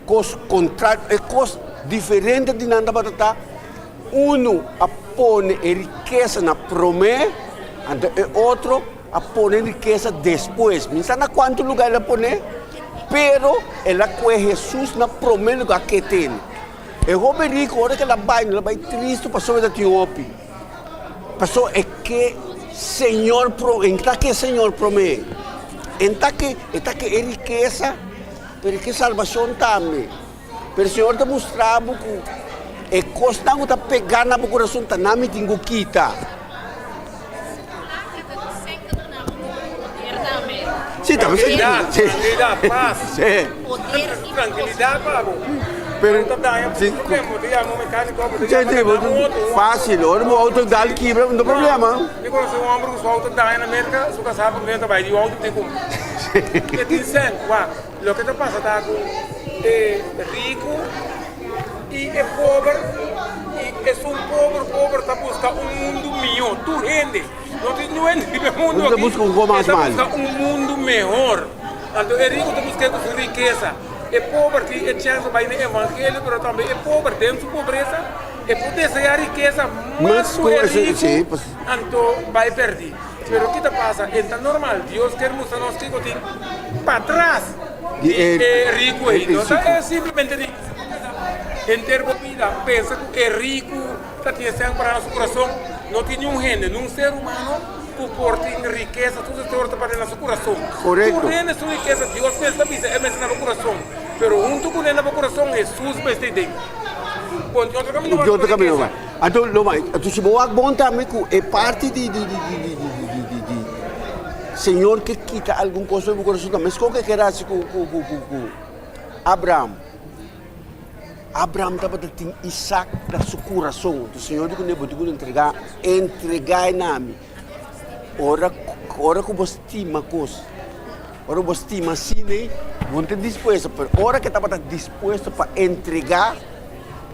kos kontra e kos diferente di nan tabata ta unu a pone e rikesa na promé anto e otro a pone e rikesa despues. Mi sa na kuantu lugá el a pone, pero el a kue Hesus na promé lugá ke tene. E hoben riku ora ke el a bai, el a bai tristu pasobra el ta tin hopi. Pasobra e ke Señor promé, e ta ke Señor promé. E ta ke, e ta ke e rikesa, pero e ke salbashon tambe. Pero Señor ta mustra bo ku e kosnan ku ta pegá na bo kurason ta nan mi tin ku kita. Sí, tambe sí. Trankilidat, Sí. trankilidat, pas. Sí. Trankilidat pa bo. Pero, No ta daña sí. problema, bo ta yama un mecánico, bo ta Sí, yama sí, bo un otro. fácil. Ora bo auto dal kibra, no problema. Mi conoce un homber cu su auto daña na Merca, su casá por ta bay di un auto tin cumpra. E tin cent, wak. Loke ta pasa ta ku e riku i e pober i esun pober pober ta buska un mundu mihó. Tur hende, no tin niun hende riba e mundu aki e ta buska un mundu mehor. Anto e riku ta busk'é ku su rikesa. E pober tin e chèns pa bai na e evangelio pero tambe e pober den su pobresa e por deseá rikesa mas ku e riku anto bai pèrdí. Pero ki ta pasa? E ta normal. Dios kier mustra nos kiko tin. patras di e riku ei. No ta e simplemente di henter bo bida pensa ku e riku ta tin esei pará na su kurason. No tin niun hende, niun ser humano ku por tin rikesa tur sorto pará na su kurason. Tur hende su rikesa Dios mes ta bisa e mester na bo kurason. Pero huntu ku ne na bo kurason Hesus mester den. Bon di otro kaminda Di otro kaminda bai. Anto lo bai. Anto si bo wak bon tambe ku e parti di di di di di di di di di Señor ke kita algun kos for di bo kurason tambe. Meskos ke keda hasi ku ku ku ku ku Abraham. Abraham tabata tin Isaac na su kurason. Anto Señor di kuné bo tin ku entrega entrega e na mi. Ora ora ku bo stima kos, ora bo stima asina, bo no ta dispuesto, pero ora ku e tabata dispuesto pa entregá,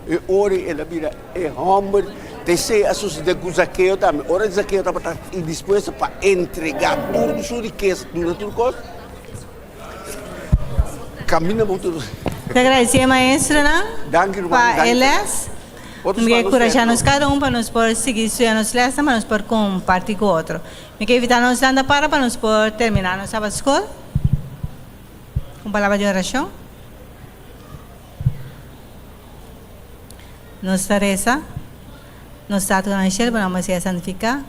e ora el a bira e hòmber. Ta esei a sosodé ku Zakeo tambe. Ora Zakeo tabata dispuesto pa entregá tur su rikesa, duna tur kos, kaminda bo tur. Ta agradesé maestronan pa e lès. Mi ke kurashá nos kada un pa nos por sigui studia nos lèsnan pa nos por kompartí ku otro. Mi ke invitá nos lanta para pa nos por terminá nos Sabat Skol ku un palabra di orashon. Nos ta resa, Nos Tata ku na shelu, bo nòmber sea santifiká.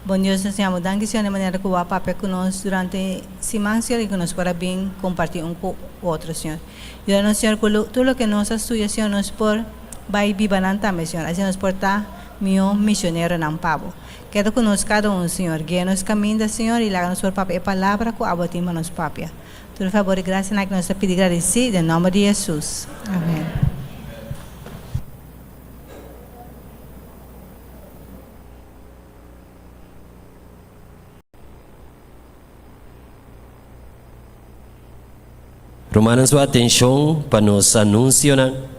Bon Dios, nos yama danki Señor di manera ku bo a papia ku nos durante siman Señor i ku nos por a bin kompartí un ku otro Señor. Yuda nos Señor ku tur loke nos a studia Señor nos por bai biba nan tambe Señor, asina nos por ta mihó misioneronan pa bo. Keda ku nos kada un Señor, guia nos kaminda Señor i laga nos por papia e palabra ku abo tin pa nos papia. Tur fabor i grasianan ku nos ta pidi gradisí den nòmber di Hesus. Amen. Rumannan su atenshon pa nos anunsionan.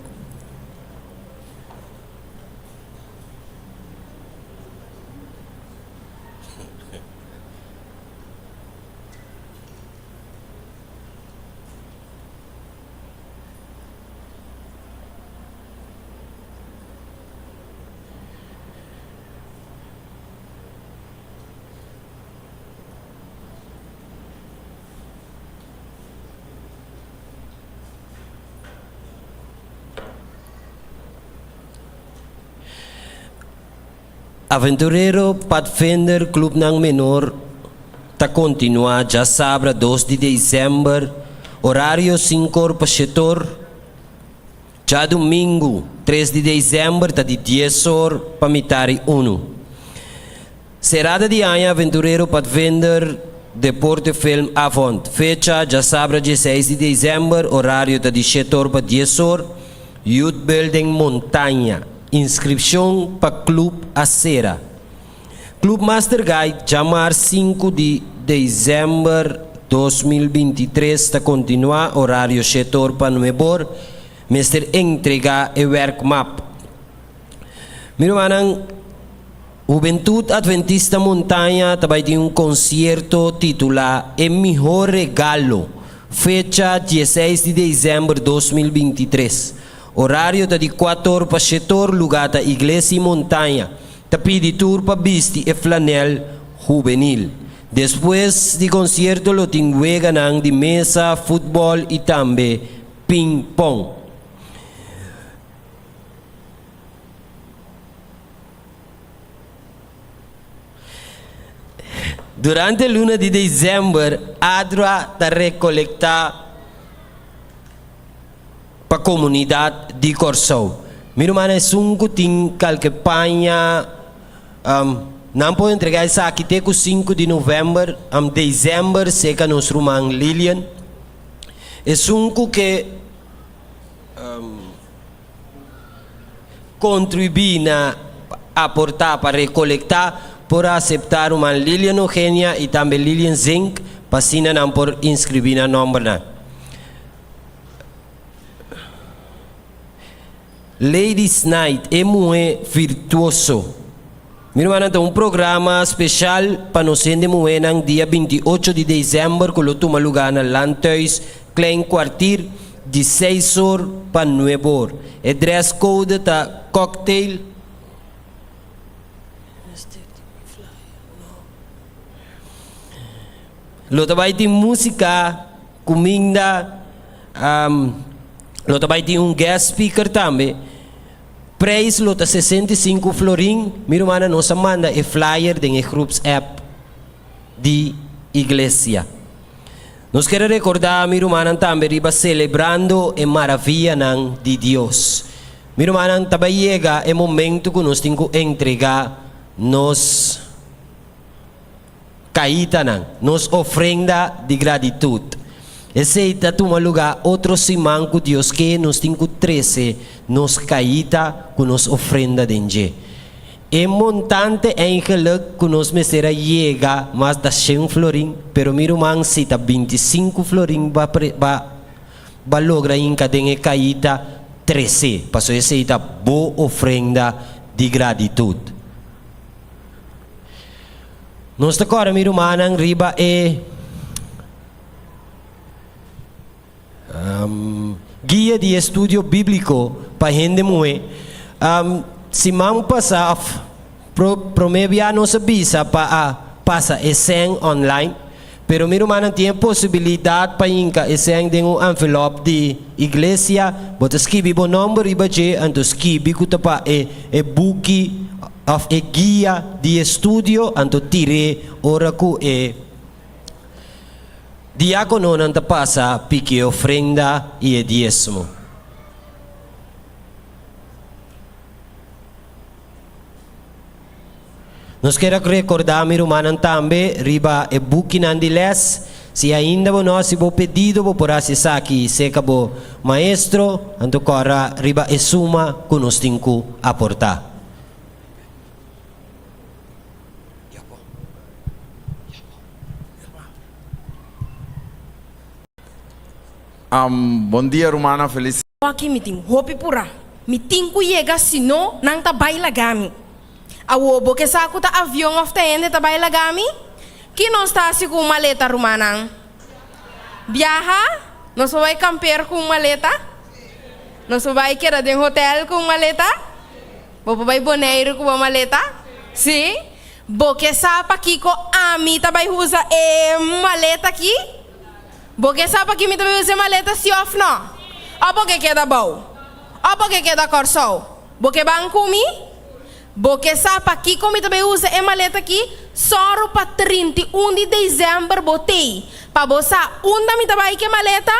Aventurero Padvinder Clubnan Menor ta kontinuá djasabra dos di desèmber orario sinkor pa shetor. Djadumingu, tres di desèmber ta di dies or pa mitari unu. Serada di aña Aventurero Padvinder Deporte Film Avond. Fecha, djasabra dieseis di desèmber, orario ta di shete or pa dies or, Youth Building Montaña. Inskripshon pa club a sera. Club Master Guide djamar sinku di desèmber 2023 ta kontinuá, orario shete or pa nuebor, mester entregá e wèrkmap. Mi rumannan, Hubentut Adventista Montaña ta bai tin un konsierto titulá E Mihó Regalo, fecha dieseis di desèmber 2023. Orario ta di kuator pa shetor, lugá ta Iglesia Montaña. Ta pidi tur pa bisti e flanel hubenil. Despues di konsierto lo tin weganan di mesa, futbòl i tambe ping pong. Durante luna di desèmber ADRA ta rekolektá pa komunidat di Kòrsou. Mi ruman esun ku tin kalke paña nan por entregá esaki te ku sinku di novèmber, desèmber seka nos ruman Lilian. Esun ku ke kontribuí na aportá pa rekolektá por aseptá ruman Lilian Eugenia i tambe Lilian Zink pa asina nan por inskribí nan nòmbernan. Ladies Night, e muhé virtuoso. Mi rumannan, ta un programa speshal pa nos hende muhénan dia 28 di desèmber ku lo tuma lugá na Landhuis Klein Kwartier di seis or pa nuebe or. E dress code ta cocktail. Lo ta bai tin músika. Kuminda, um, lo ta bai tin un guest speaker tambe. Prijs lo ta 65 florin. Mi rumannan nos a manda e flyer den e groeps app di iglesia. Nos kere rekordá mi rumannan tambe riba selebrando e maravianan di Dios. Mi rumannan ta bai yega e momento ku nos tin ku entregá nos kaitanan, nos ofrenda di gratitut. Esei ta tuma lugá otro siman ku Dios ke nos tin ku trese nos kaita ku nos ofrenda den dje. E montante eigenlijk ku nos mester a yega mas ta shen florin, pero mi ruman si ta 25 florin ba ba ba logra hinka den e kaita trese, pasobra esei ta bo ofrenda di gratitut. Nos ta kòrda mi rumannan riba e Guia di estudio bíbliko pa hende muhé. Siman pasá òf promé bia nos a bisa pa a pasa e sèn online, pero mi rumannan tin e posibilidat pa hinka e sèn den un envelòp di iglesia. Bo ta skibi bo nòmber riba dje, anto skibi ku ta pa e buki òf e guia di estudio, anto tir'é ora ku e Diákononan ta pasa piki e ofrenda i e diesmo. Nos kier a rekordá mi rumannan tambe riba e bukinan di lès. Si ainda bo no hasi bo pedido, bo por hasi esaki serka bo maestro, anto kòrda riba e suma ku nos tin ku aportá. Am, bon dia rumannan, felis. Aki mi tin hopi purá. Mi tin ku yega sino nan ta bai laga mi. Awor bo ke sa ku ta avion òf ta hende ta bai laga mi? Ki nos ta hasi ku un maleta rumannan? Biaha? Nos por bai kamper ku un maleta? Nos por bai keda den hotel ku un maleta? Bo por bai Boneiru ku bo maleta? Sí? Bo ke sa pakiko ami ta bai usa e maleta aki? Bo ke sa paki mi ta bai usa e maleta si òf nò? Òf bo ke keda bou? Òf bo ke keda Kòrsou? Bo ke ban ku mi? Bo ke sa pakiko mi ta bai usa e maleta aki? Sòru pa 31 di desèmber bo tei pa bo sa unda mi ta bai ku e maleta,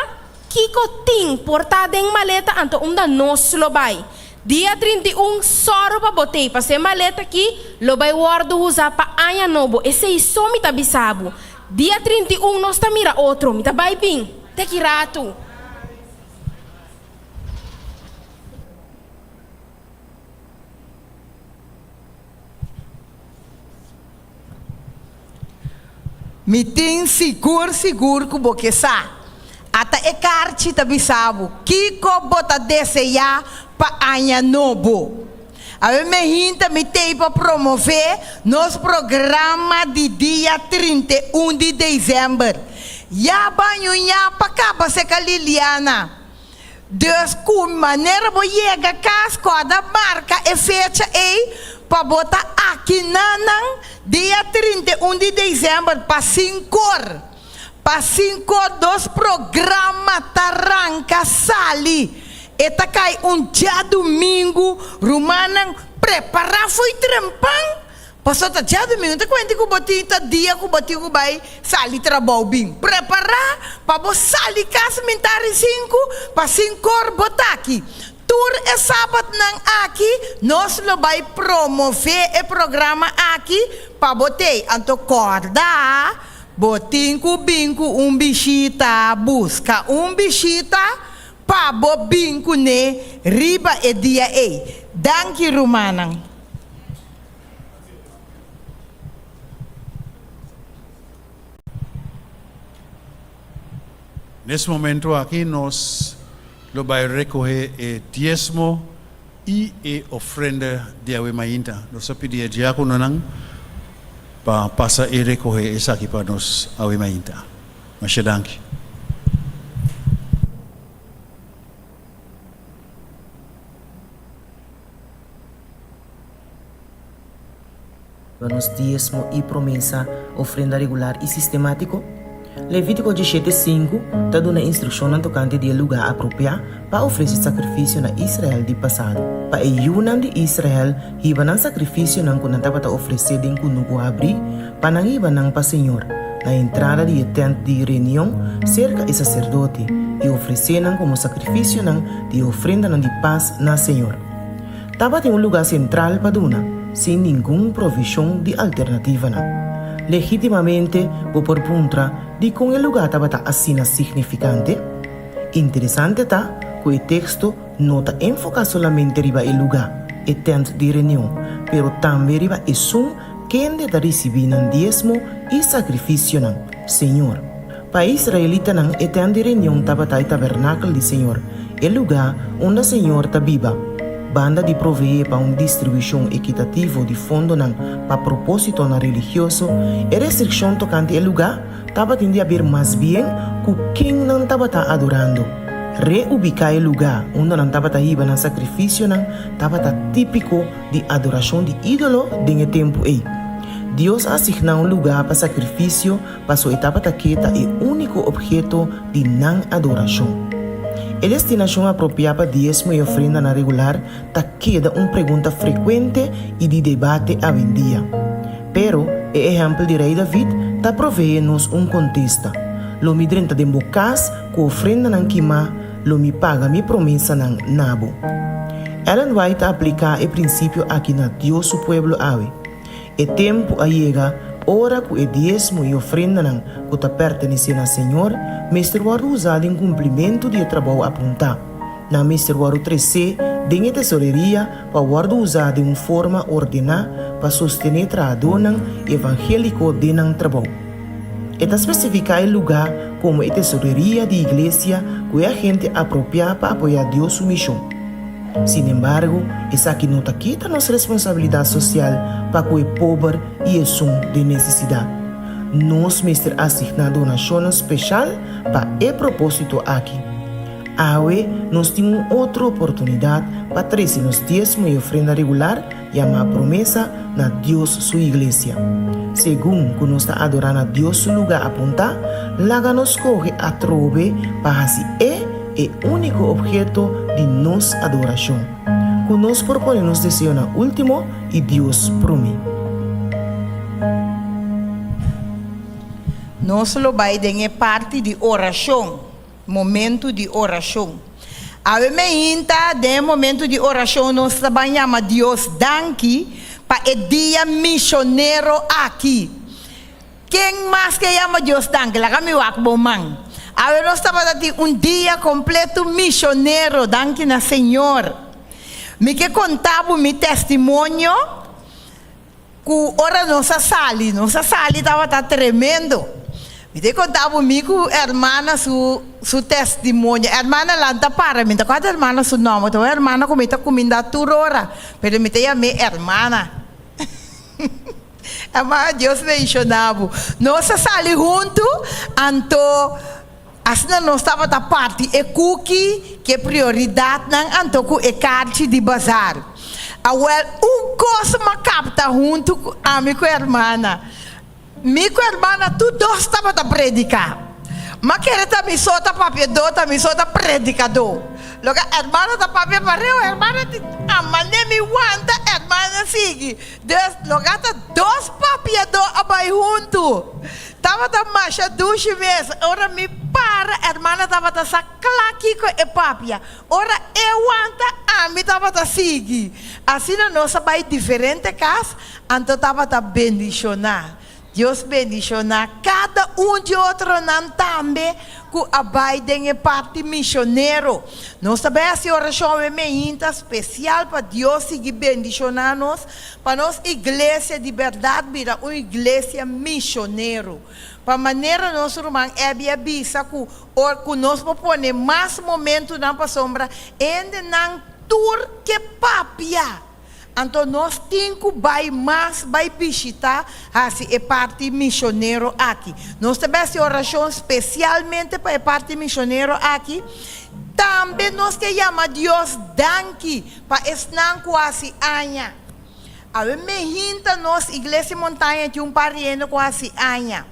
kiko tin por ta den maleta anto unda nos lo bai. Dia 31, sòru pa bo tei, pasó e maleta akí lo bai wòrdu usá pa aña nobo. Esei so mi ta bisa bo. Dia 31 nos ta mira otro. Mi ta bai bin. Te ki ratu. Mi tin sigur sigur ku bo ke sa. Ata e karchi ta bisa bo kiko bo ta deseá pa aña nobo. Awe mehinta mi tei pa promové nos programa di dia 31 di desèmber. Ya baño ya pa kaba seka Liliana. Dus ku manera bo yega kas kòrda marka e fecha ei pa bo ta akinanan dia 31 di desèmber pa sinkor. Pa sinkor dos programa ta ranka sali. E ta kai un djadumingu rumannan prepará fo'i trempan Pasobra ta djadumingu ta kuenta ku bo tin ta dia ku bo tin ku bai sali trabou bin prepará pa bo sali kas mintari sinku pa sinkor bo ta aki. Tur e sabatnan aki nos lo bai promové e programa aki pa bo tei. Anto kòrda bo tin ku bin ku un bishita, buska un bishita pa bo bin kuné riba e dia ei. Danki rumannan. Nes momento aki nos lo bai recoge e diesmo y e ofrenda di awe mainta. Nos a pidi e diacononan pa pasa y recoge esaki pa nos awe mainta. Masha danki. Nos diesmo i promesa, ofrenda regular i sistemátiko. Levítiko dishete sinku ta duna instrukshonnan tokante di e lugá apropiá pa ofresé sakrifisio na Israel di pasado. Pa e yunan di Israel hiba nan sakrifisionan ku nan tabata ofresé den kunuku habrí, pa nan hiba nan pa señor, na entrada di e tènt di reunion serka e saserdote, i ofresé nan komo sakrifisionan di e ofrendanan di pas na señor. Tabatin un lugá sentral pa duna, sin ningun provishon di alternativanan. Legítimamente bo por puntra dikon e lugá tabata asina signifikante? Interesante ta ku e teksto no ta enfoká solamente riba e lugá, e tènt di reunion, pero tambe riba esun kende ta risibí nan diesmo i sakrifisionan, Señor. Pa e israelitanan e tènt di reunion tabata e tabernakel di Señor, e lugá unda Señor ta biba. Banda di proveé pa un distribushon ekitativo di fondonan pa propósitonan religioso, e restrikshon tokante e lugá tabatin di haber mas bien ku ken nan tabata adorando. Reubiká e lugá unda nan tabata hiba nan sakrifisionan tabata típiko di adorashon di ídolo den e tempu ei. Dios a asigná un lugá pa sakrifisio Paso e tabata ke ta e úniko opheto di nan adorashon. E destinashon apropiá pa diesmo i ofrendanan regular ta keda un pregunta frekuente i di debate awendia. Pero, e ehèmpel di Rei David ta proveé nos un kontesta, Lo mi drenta den bo kas ku ofrendanan kimá, lo mi paga mi promesanan na bo. Ellen White a apliká e prinsipio aki na Dios su pueblo awe. E tempu a yega ora ku e diesmo i ofrendanan ku ta pertenesé na Señor mester wòrdu usá den kumplimentu di e trabou apuntá. Nan mester wòrdu tresé den e tesoreria pa wòrdu usá den un forma ordená pa sostené trahadónan evangéliko den nan trabou. E ta spesifiká e lugá komo e tesoreria di iglesia ku e agente apropiá pa apoyá Dios su mishon. Sin embargo, esaki no ta kita nos responsabilidat sosial pa ku e pober i esun den nesesidat. Nos mester asigná donashonnan speshal pa e propósito aki. Awe nos tin un otro oportunidat pa trese nos diesmo i ofrenda regular, yamá promesa, na Dios su iglesia. Segun ku nos ta adorá na Dios su lugá apuntá, laga nos skohe atrobe pa hasi e e úniko obheto di nos adorashon, ku nos por pone nos deseonan último i Dios promé. Nos lo bai den e parti di orashon, momentu di orashon. Awe meinta den e momentu di orashon nos ta ban yama Dios danki pa e dia mishonero aki. Ken mas ke yama Dios danki? Laga mi wak bo man. Awe nos tabata tin un dia kompleto mishonero, danki na Señor. Mi ke konta bo mi testimonio ku ora nos a sali, nos a sali tabata tremendo. Mi ta konta bo mi ku hermana su su testimonio. Hermana lanta para, mi ta kòrda hermana su nòmber, ta un hermana ku mi ta kuminda tur ora, pero mi ta yam'é hermana. Ama Dios bendiciona bo. Nos a sali huntu, anto asina nos tabata parti e kuki ku e prioridatnan anto ku e karchi di bazar. Awel un kos m'a kapta huntu ku ami ku hermana. Mi ku hermana tur dos tabata prediká. M'a kere ta mi so ta papiadó, ta mi so ta predikadó. Loke hermana ta papia pareu, hermana di amane mi wanta, hermana sigui. Dus loke ta dos papiadó a bai huntu. Tabata masha dushi mes. Ora mi para, hermana tabata sa kla kiko e papia. Ora e wanta, ami tabata sigui. Asina nos a bai diferente kas, anto tabata bendishoná. Dios bendishoná kada un di otronan tambe ku a bai den e parti mishonero. Nos ta bai hasi orashon awe meinta spesial pa Dios sigui bendishoná nos, pa nos iglesia di bèrdat bira un iglesia mishonero. Pa manera nos ruman Abby a bisa ku or ku nos por pone mas momentunan pasobra hendenan tur ke papia. Anto nos tin ku bai mas bai bishitá hasi e parti mishonero aki. Nos ta bai hasi orashon spesialmente pa e parti mishonero aki. Tambe nos ke yama Dios danki pa esnan ku hasi aña. Awe mehinta nos Iglesia Montaña tin un par di hende ku hasi aña.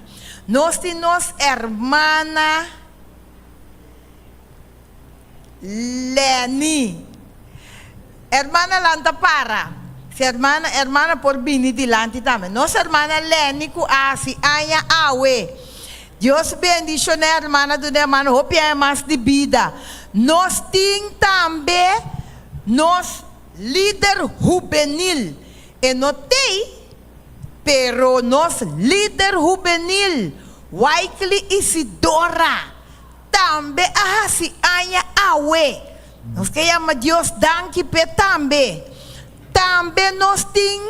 Nos tin nos hermana Lenny. Hermana lanta para. Si hermana, hermana por bini dilanti tambe. Nos hermana Lenny ku a hasi aña awe. Dios bendiciona hermana duna hermana hopi aña mas di bida. Nos tin tambe nos lider hubenil. E no tey, pero nos lider hubenil Wycley Isidora tambe a hasi aña awe. Nos ke yama Dios danki p'e tambe. Tambe nos tin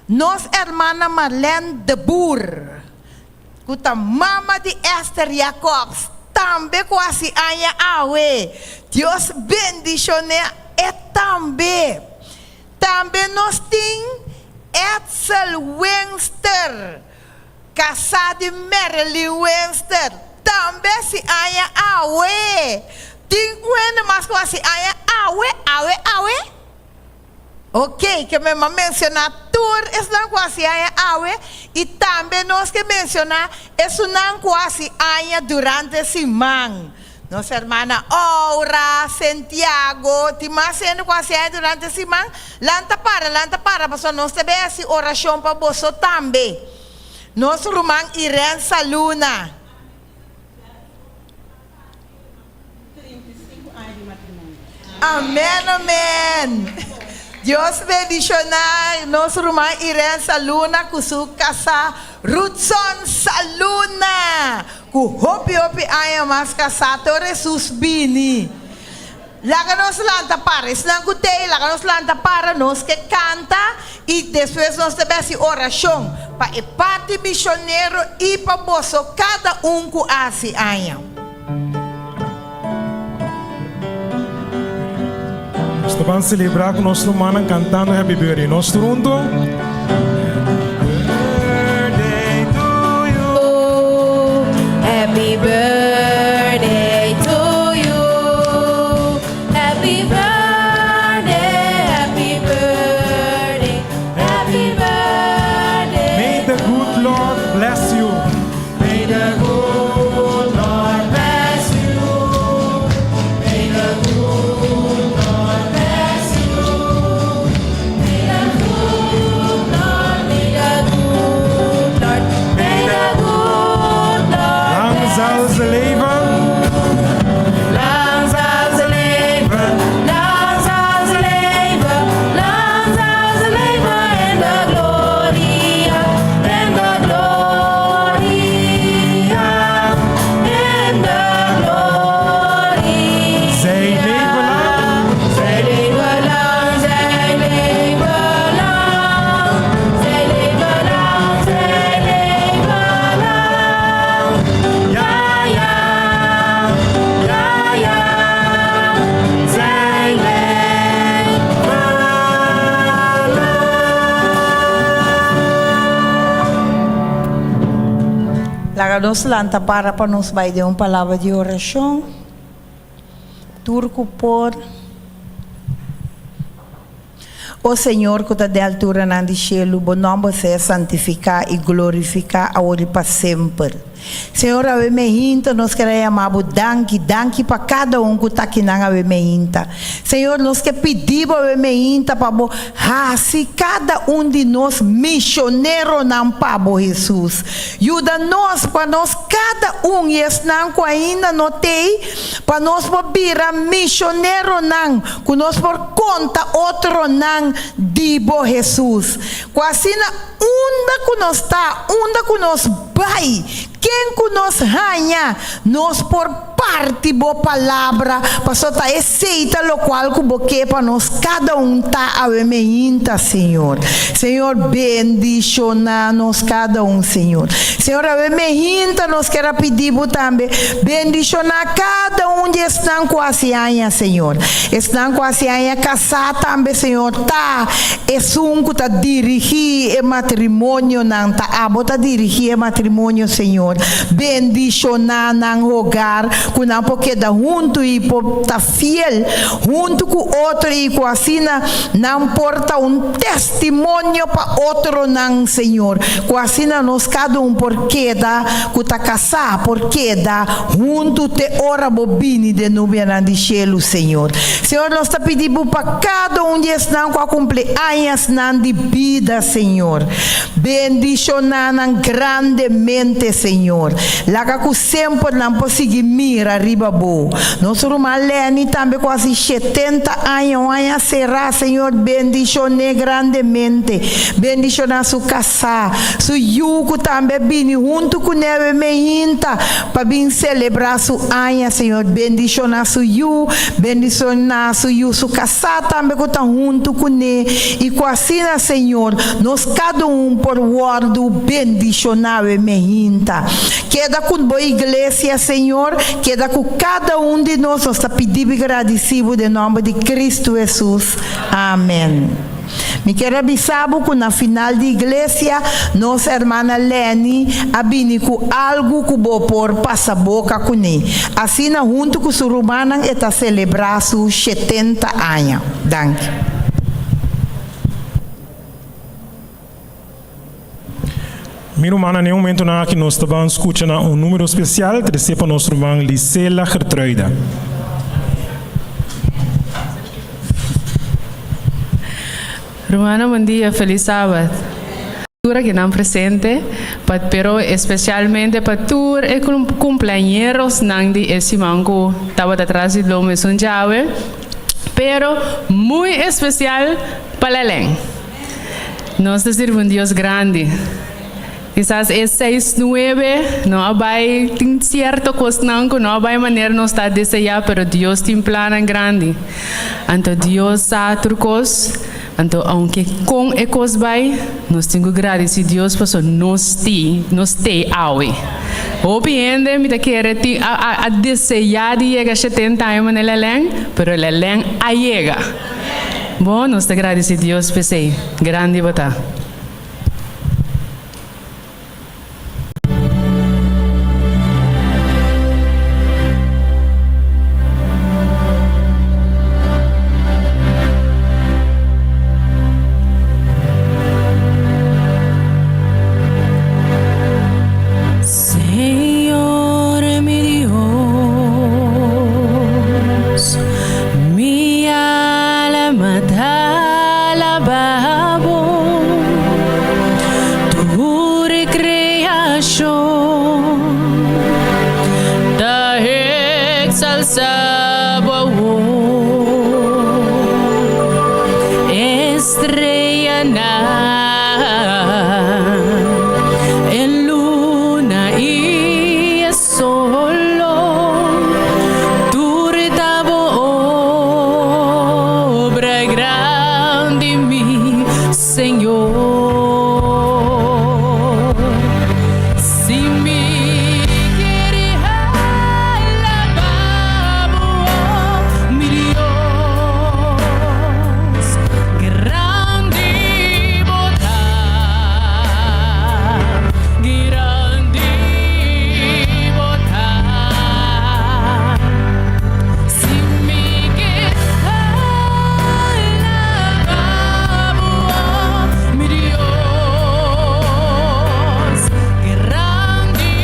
nos hermana Marlene de Boer, ku ta mama di Esther Jacobs, tambe ku hasi aña awe. Dios bendishon'é e tambe. Tambe nos tin Edsel Wingster, kasá di Marilyn Wingster, tambe hasi aña awe. Tin un hende mas ku hasi aña awe, awe, awe? Ok, ke mi a menshoná tur esnan ku hasi aña awe i tambe nos ke menshoná esunnan ku hasi aña durante siman. Nos hermana Aura, Santiago, tin mas hende ku hasi aña durante siman? Lanta para, lanta para, pasobra nos ta bay hasi orashon pa boso tambe. Nos ruman Irene Saluna. Amen amen Dios bendiciona nos ruman Irene Saluna cu su casa Rudson Saluna cu hopi hopi aña mas casa tur Hesus bini laga nos lanta para esnan cu tey laga nos lanta para nos ke canta y despues nos ta bay haci oracion pa e parti misionero y pa boso cada un cu haci aña. Nos ta ban celebra cu nos rumannan cantando Happy Birthday. Nos tur hunto. Happy birthday to you. Happy birthday, happy birthday, happy birthday. May the good Lord bless you. May the good Lord bless you. May the good Lord bless you. May the good Lord, may the good Lord, may the good Lord Lang zal ze leven. Lang zal ze leven, lang zal ze leven, lang zal ze leven in de gloria, in de gloria, in de gloria. Zij leven lang. Zij leven lang, zij leven lang, zij leven lang, zij leven lang. Ja, ja, ja, ja, zij leven lang. Laga nos lanta para pa nos bai den un palabra di orashon. Tur ku por. O Señor ku ta den alturanan di shelu, bo nòmber sea santifiká i glorifiká awor i pa semper. Señor awe meinta nos ker a yama bo danki, danki pa kada un ku ta akinan awe meinta. Señor nos ke pidi bo awe meinta pa bo hasi kada un di nos misioneronan pa bo Hesus. Yuda nos pa nos kada un i esnan ku ainda no t'ei pa nos por bira misioneronan ku nos por konta otronan di bo Hesus. Ku asina unda ku nos ta, unda ku nos bai, ken ku nos haña, nos por parti bo palabra, paso ta esei ta lokual ku bo ke pa nos kada un ta awe meinta, Señor. Señor, bendishoná nos kada un, Señor. Señor, awe meinta nos ker a pidi bo tambe, bendishoná kada un di esnan ku hasi aña, Señor. Esnan ku hasi aña kasá tambe, Señor, ta esun ku ta dirigí e matrimonionan, ta abo ta dirigí e matrimonio, Señor. Bendishoná nan hogar. ku nan por keda huntu i por ta fiel huntu ku otro i ku asina nan por ta un testimonio pa otronan, Señor. Ku asina nos kada un por keda ku ta kasá por keda huntu te ora Bo bini den nubianan di shelu, Señor. Señor, nos ta pidi Bo pa kada un di esnan ku a kumpli añasnan di bida, Señor. Bendishoná nan grandemente, Señor. Laga ku semper nan por sigui mira riba Bo. Nos ruman Lenny tambe ku hasi shetenta aña, un aña será, Señor, bendishon'é grandemente. Bendishoná su kasá, su yu ku tambe a bini huntu kuné awe meinta pa bin selebrá su aña, Señor. Bendishoná su yu, bendishoná su yu, su kasá tambe ku ta huntu kuné, i ku asina, Señor, nos kada un por wòrdu bendishoná awe meinta. Keda ku bo iglesia, Señor, keda ku kada un di nos, nos ta pidi bo i gradisí bo den nòmber di Kristu Hesus. Amèn. Mi kier a bisa bo ku na final di iglesia nos hermana Lenny a bini ku algu ku bo por pasa boka kuné. Asina huntu ku su rumannan e ta selebrá su shetenta aña. Danki. Mi rumannan, na e momentonan aki nos ta ban skucha na un numero spesial tresé pa nos ruman Lisela Gertruida. Rumannan bon dia, felis sabat. Tur akinan presente, pa pero especialmente pa tur e cumpleañerosnan di e siman cu tabata tras di lo mesun djawe, pero muy especial pa Lelen. Nos ta sirbi un Dios grandi. Kisas e seis nuebe no a bai, tin sierto kosnan ku no a bai manera nos ta deseá, pero Dios tin plannan grandi. Anto Dios sa tur kos, anto ounke kon e kos bai, nos tin ku gradisí Dios pasobra nos tin, nos t'ei awe. Hopi hende mi ta kere tin a a a deseá di yega shetenta aña manera Lelen, pero Lelen a yega. Bo, nos ta gradisí Dios p'esei. Grandi bo ta. Señor mi Dios, mi alma ta alabá bo, tur creacion ta exalsá bo awor, Estrellanan, e luna i e solo, tur ta bo obra grandi, mi Señor. Si mi kere alabá bo, mi Dios. Grandi bo ta, grandi bo ta. Si mi ke alabá bo, mi Dios, grandi.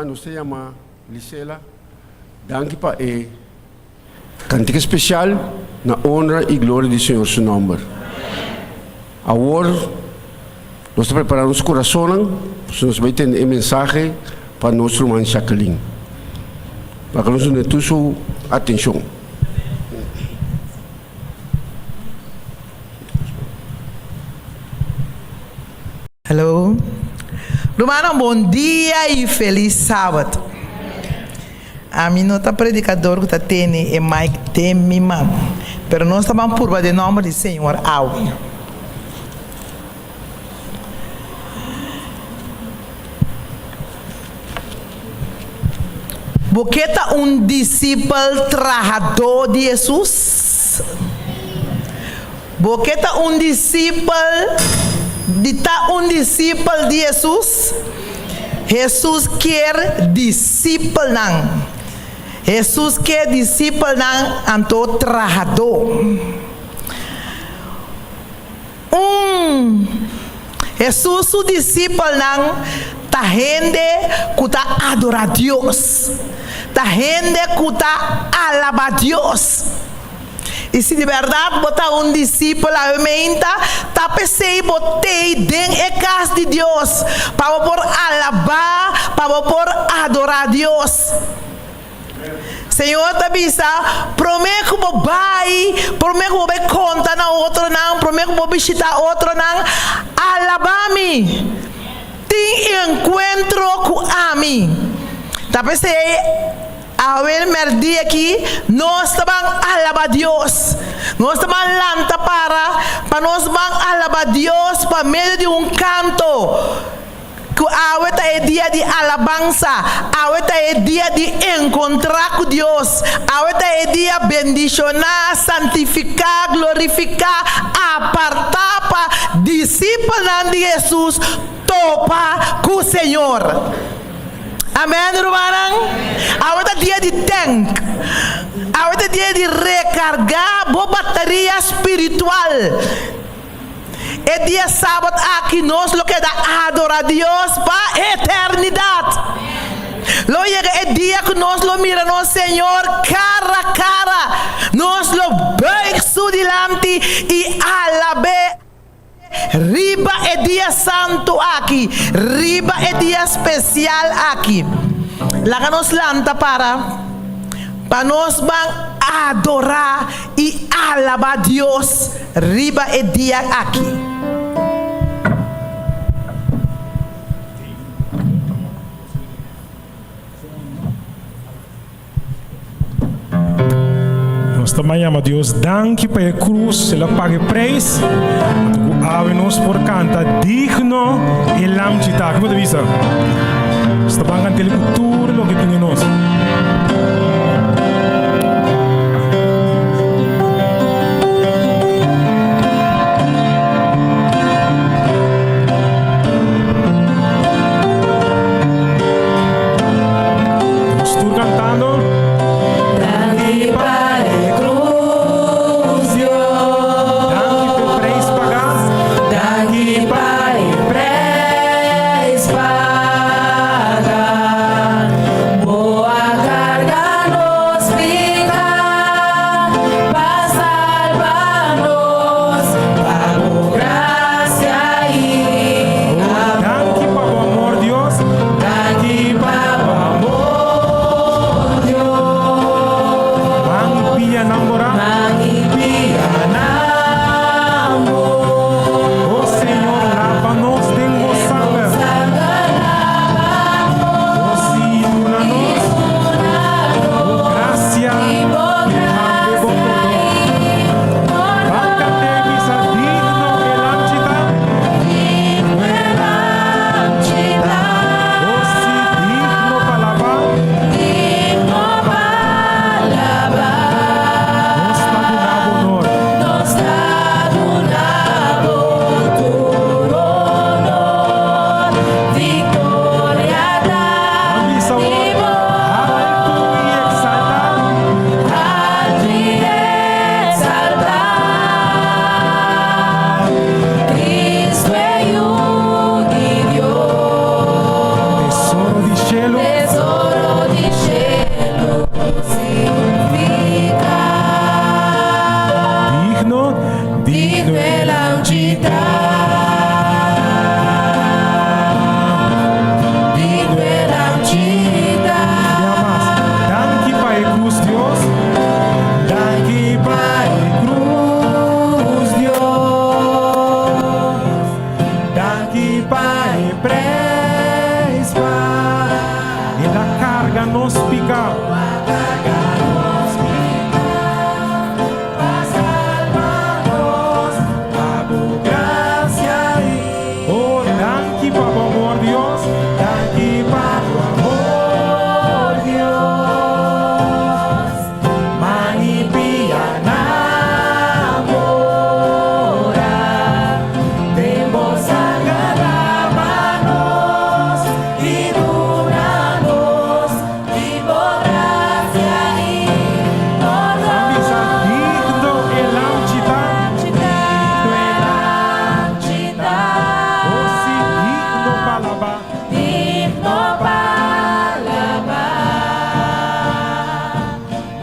Ruman, nos ta yama Lisela. Danki pa e kantika spesial na honra i gloria di Señor su nòmber. Awor nos ta prepará nos kurasonnan pasobra nos bai tende e mensahe pa nos ruman Jacqueline. Laga nos duna tur su atenshon. Hello. Rumannan bon dia y feliz Sabbat. Ami no ta predicador cu ta tene e mic den mi man, pero nos ta ban purba den nomber di Señor awe. Bo ke ta un disipel trahadó di Hesus? Bo ke ta un disipel di ta un disipel di Hesus? Hesus kier disipelnan. Hesus ke disipelnan anto trahadó. Un, Hesus su disipelnan ta hende ku ta adorá Dios, ta hende ku ta alabá Dios. I si di bèrdat bo ta un disipel awe meinta, ta p'esei bo t'ei den e kas di Dios, pa bo por alabá, pa bo por adorá Dios. Señor ta bisa, Promé ku bo bai, promé ku bo bai konta na otronan, promé ku bo bishitá otronan, alabá mi. Tin enkuentro ku ami. Ta p'esei, awe mèrdia aki, nos ta ban alabá Dios. Nos ta ban lanta para pa nos ban alabá Dios pa medio di un kanto. Ku awe ta e dia di alabansa, awe ta e dia di enkontrá ku Dios, awe ta e dia bendishoná, santifiká, glorifiká, apartá pa disipelnan di Hesus topa ku Señor. Amèn, rumannan? Awe ta dia di tènk. Awe ta dia di rekargá bo bateria spiritual. E dia Sabat aki nos lo keda adora Dios pa eternidat. Lo yega e dia ku nos lo mira nos Señor kara kara. Nos lo buig su dilanti i alab'é riba e dia santu aki, riba e dia spesial aki. Laga nos lanta para pa nos ban adorá i alabá Dios riba e dia aki. Nos ta ban yama Dios danki pa e krus, el a paga e preis, anto ku awe nos por kanta digno e lamchi ta. Ki bo ta bisa? Nos ta ban kant'el ku tur loke tin den nos. Nos tur cantando. Danki pa e cruz, Dios. Danki p'e prijs pagá. Danki pa e prijs pagá. Bo a carga nos pica pa salba nos pa bo gracia y amor. Danki pa bo amor, Dios. Danki pa bo amor, Dios. karga nos piká, pa salba nos, pa bo grasia i. Oh, danki pa bo amor, Dios. Danki pa bo amor, Dios. Manipia namora, Den bo sanger laba nos i duna nos di bo grasia i pordon. Bisa digno e lamchi ta. Digno e lamchi ta. Oh si, digno pa alabá. Digno pa alabá.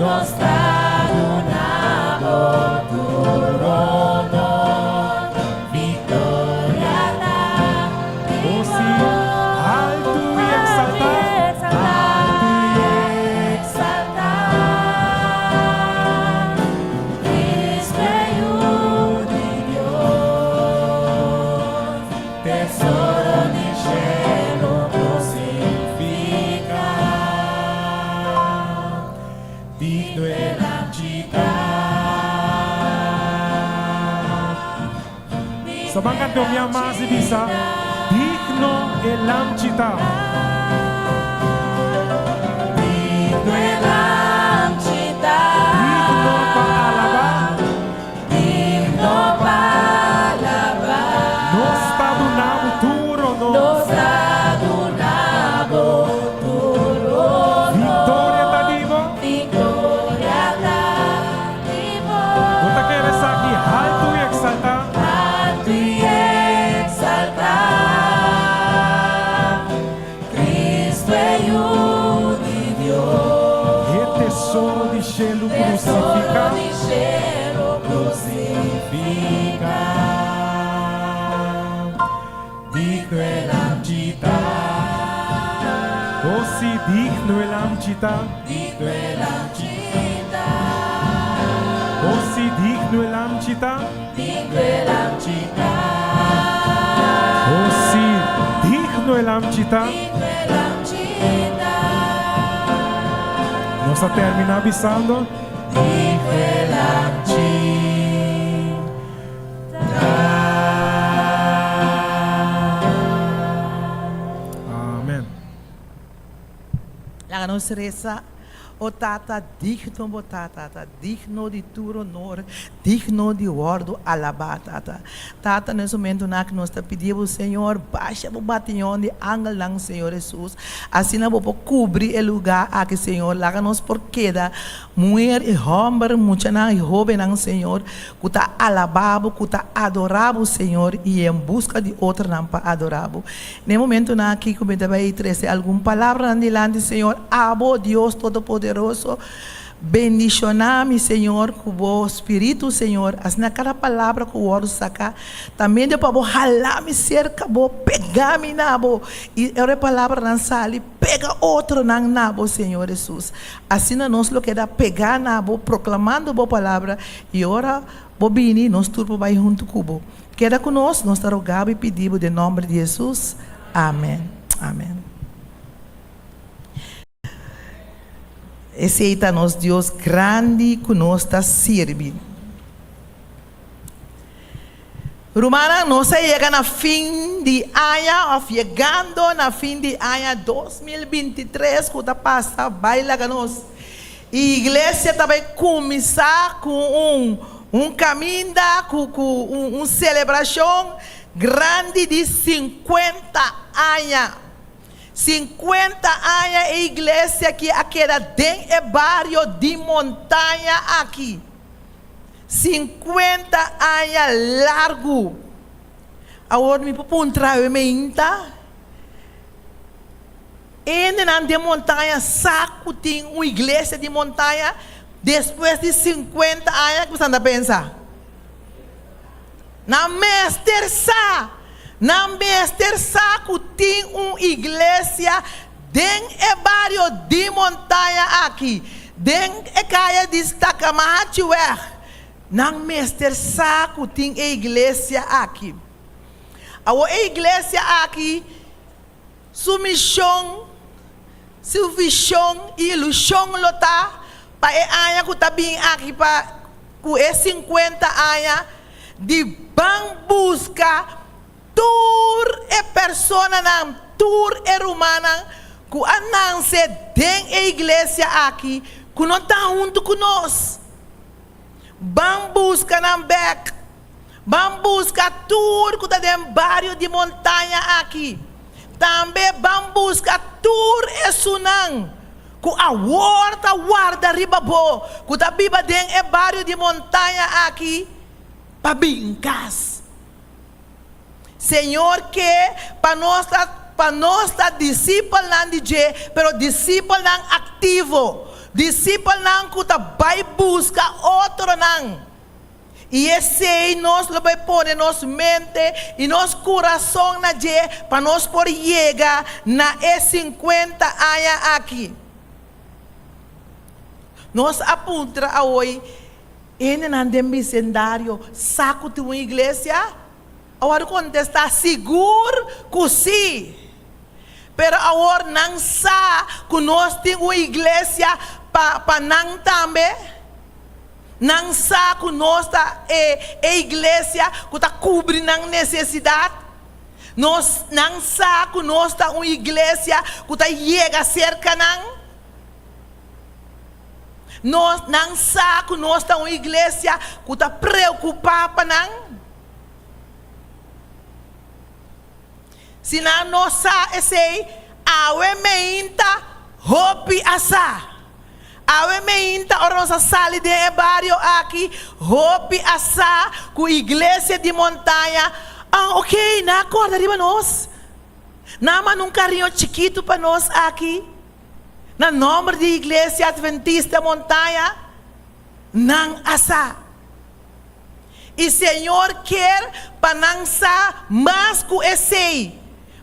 Nos ta duna bo tur honor. Victoria ta di Oh si, altu i eksaltá. Altu i eksaltá. Cristo e Yu di Dios. Tesoro di shelu krusifiká. Digno e lamchi ta. Sa ban kanta un bia mas i bisa, Digno e lamchi ta. Digno e lamchi ta. Digno pa alabá. Digno pa alabá. Nos ta duna bo tur honor. Nos ta duna bo tur honor. Victoria ta di bo. Victoria ta di bo. Bo ta kere esaki haltu i eksaltá. Haltu i eksaltá. Cristo e Yu di Dios. E tesoro di shelu krusifiká. Tesoro di shelu krusifiká. Digno e lamchi ta. Oh si, digno e lamchi ta. Digno e lamchi ta. Oh si, digno e lamchi ta. Digno e lamchi ta. Oh si, digno e lamchi ta. Digno e lamchi ta. Nos ta terminá bisando. Digno e lamchi ta. Amen. Laga nos resa, O Tata, digno bo ta, Tata, digno di tur honor, digno di wòrdu alabá, Tata. Tata, na es momentunan aki nos ta pidi bo, Señor, basha bo batiñon di angelnan, Señor Hesus, asina bo por kubri e lugá aki, Señor. Laga nos por keda muher i hòmber, muchanan i hóbennan, Señor, ku ta alabá bo, ku ta adorá bo, Señor, i en buska di otronan pa adorá bo. Na e momentunan aki ku mi ta bai trese algun palabranan dilanti Señor, abo, Dios Todopoderoso, bendishoná mi, Señor, ku bo Spiritu, Señor, asina kada palabra ku wòrdu saká ta medio pa bo halá mi serka bo, pegá mi na bo, i ora e palabranan sali, pega otronan na bo, Señor Hesus. Asina nos lo keda pegá na bo, proklamando bo palabra, i ora bo bini, nos tur por bai huntu ku bo. Keda ku nos, nos ta roga bo i pidi bo den nomber di Hesus. Amen. Amen. Esei ta nos Dios grandi ku nos ta sirbi. Rumannan, nos a yega na fin di aña òf yegando na fin di aña 2023 ku ta pasa bai laga nos. I iglesia ta bai kuminsá ku un un kaminda ku ku un un selebrashon grandi di sinkuenta aña. Sinkuenta aña e iglesia aki a keda den e bario di Montaña aki. Sinkuenta aña largu. Awor mi por puntra awe meinta? Hendenan den montaña sa ku tin un iglesia di montaña despues di sinkuenta aña? Ku boso ta pensa? Nan mester sa! Nan mester sa ku tin un iglesia den e bario di montaña aki, den e kaya di Stakamahachiweg. Nan mester sa ku tin e iglesia aki. Awor e iglesia aki Su mishon su vishon i ilushon lo ta pa e aña ku ta bin aki pa ku e sinkuenta aña di ban buska tur e personanan, tur e rumannan ku a nanse den e iglesia aki ku no ta huntu ku nos. Ban buska nan bek. Ban buska tur ku ta den bario di montaña aki. Tambe ban buska tur esunnan ku awor ta warda riba bo, ku ta biba den e bario di montaña aki, pa bin kas. Señor ke pa nos ta pa nos ta disipelnan di dje, pero disipelnan aktivo, disipelnan ku ta bai buska otronan. I esei nos lo bai pone nos mente i nos kurason na dje pa nos por yega na e sinkuenta aña aki. Nos a puntra awoi hendenan den bisendario sa ku tin un iglesia? Awor kontestá, Sigur ku sí! Pero awor nan sa ku nos tin un iglesia pa pa nan tambe. Nan sa ku nos ta e e iglesia ku ta kubri nan nesesidat. Nos nan sa ku nos ta un iglesia ku ta yega serka nan. Nos nan sa ku nos ta un iglesia ku ta preokupá pa nan. Si nan no sa esei, awe meinta hopi a sa. Awe meinta ora nos a sali den e bario aki, hopi a sa ku iglesia di Montaña, ah ok, nan a kòrda riba nos. Nan a manda un kariño chikitu pa nos aki. Na nòmber di Iglesia Adventista Montaña, nan a sa. I Señor kier pa nan sa mas ku esei,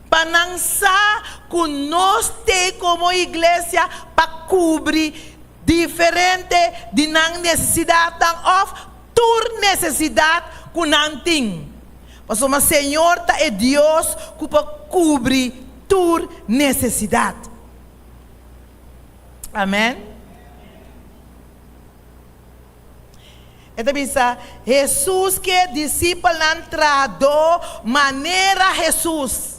pa nan sa ku nos t'ei komo iglesia pa kubri diferente di nan nesesidatnan òf tur nesesidat ku nan tin. Pasobra Señor ta e Dios ku por kubri tur nesesidat. Amèn. E ta bisa, Hesus ke disipelnan trahadó manera Hesus.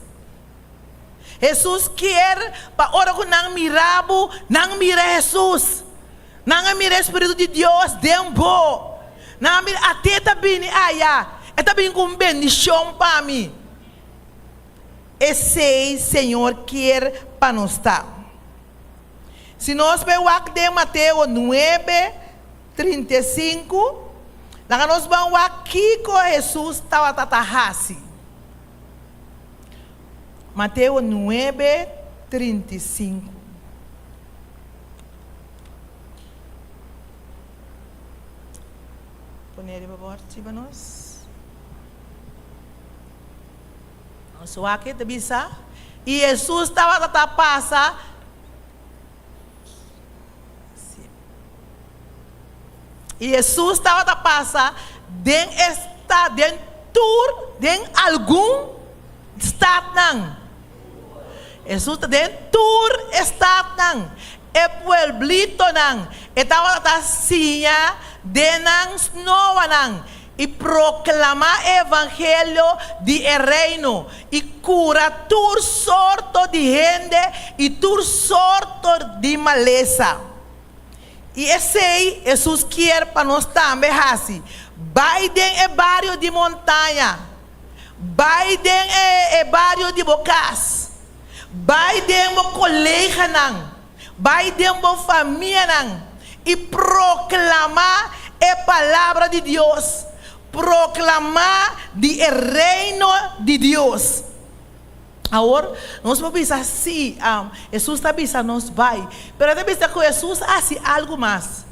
Hesus kier pa ora ku nan mira bo, nan mira Hesus. Nan a mira e spiritu di Dios den bo. Nan a mira, At'é ta bini aya, e ta bini ku un bendishon pa mi. Esei Señor kier pa nos ta. Si nos bai wak den Mateo nuebe, 35, laga nos ban wak kiko Hesus tabata ta hasi. Mateo nuebe, 35. Pone riba bòrchi pa nos. Nos wak e ta bisa, I Hesus tabata ta pasa. I Hesus tabata pasa den e stat, den tur, den algun statnan. Hesus ta den tur e statnan, e pueblitonan. E tabata ta siña den nan snoanan i proklamá e evangelio di e Reino i kura tur sorto di hende i tur sorto di malesa. I esei Hesus kier pa nos tambe hasi, bai den e bario di montaña, bai den e bario di bo kas, bai den bo koleganan, bai den bo famianan i proklamá e palabra di Dios, proklamá di e Reino di Dios. Awor, nos por bisa, Sí, Hesus ta bisa nos bai. Pero e ta bisa ku Hesus a hasi algu mas.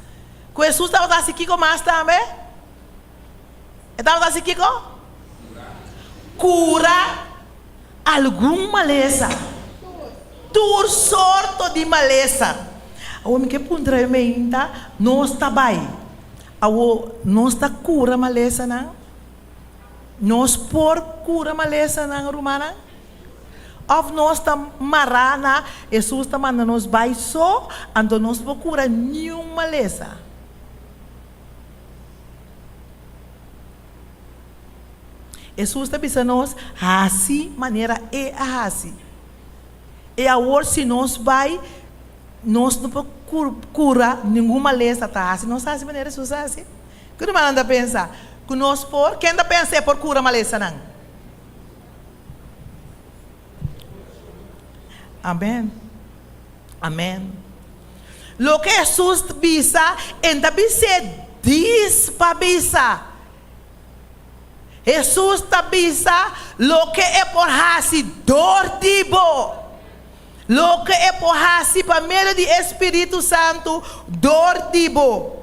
Ku Hesus tabata hasi kiko mas tambe? E tabata hasi kiko? Kura algun malesa. Tur sorto di malesa. Awor mi ke puntra e meinta, nos ta bai. Awor, nos ta kura malesanan? Nos por kura malesanan, rumannan? Òf nos ta mará na Hesus ta manda nos bai so, anto nos por kura niun malesa? Hesus ta bisa nos hasi manera E a hasi. E awor si nos bai, nos no por kura ningun malesa. Ta hasi nos hasi manera Hesus a hasi? Ki rumannan ta pensa ku nos por? Ken ta pensa e por kura malesanan? Amen. Amen. Loke Hesus bisa, e ta bis'é dis pa bisa. Hesus ta bisa loke e por hasi dor di bo. Loke e por hasi pa medio di e Spiritu Santu dor di bo.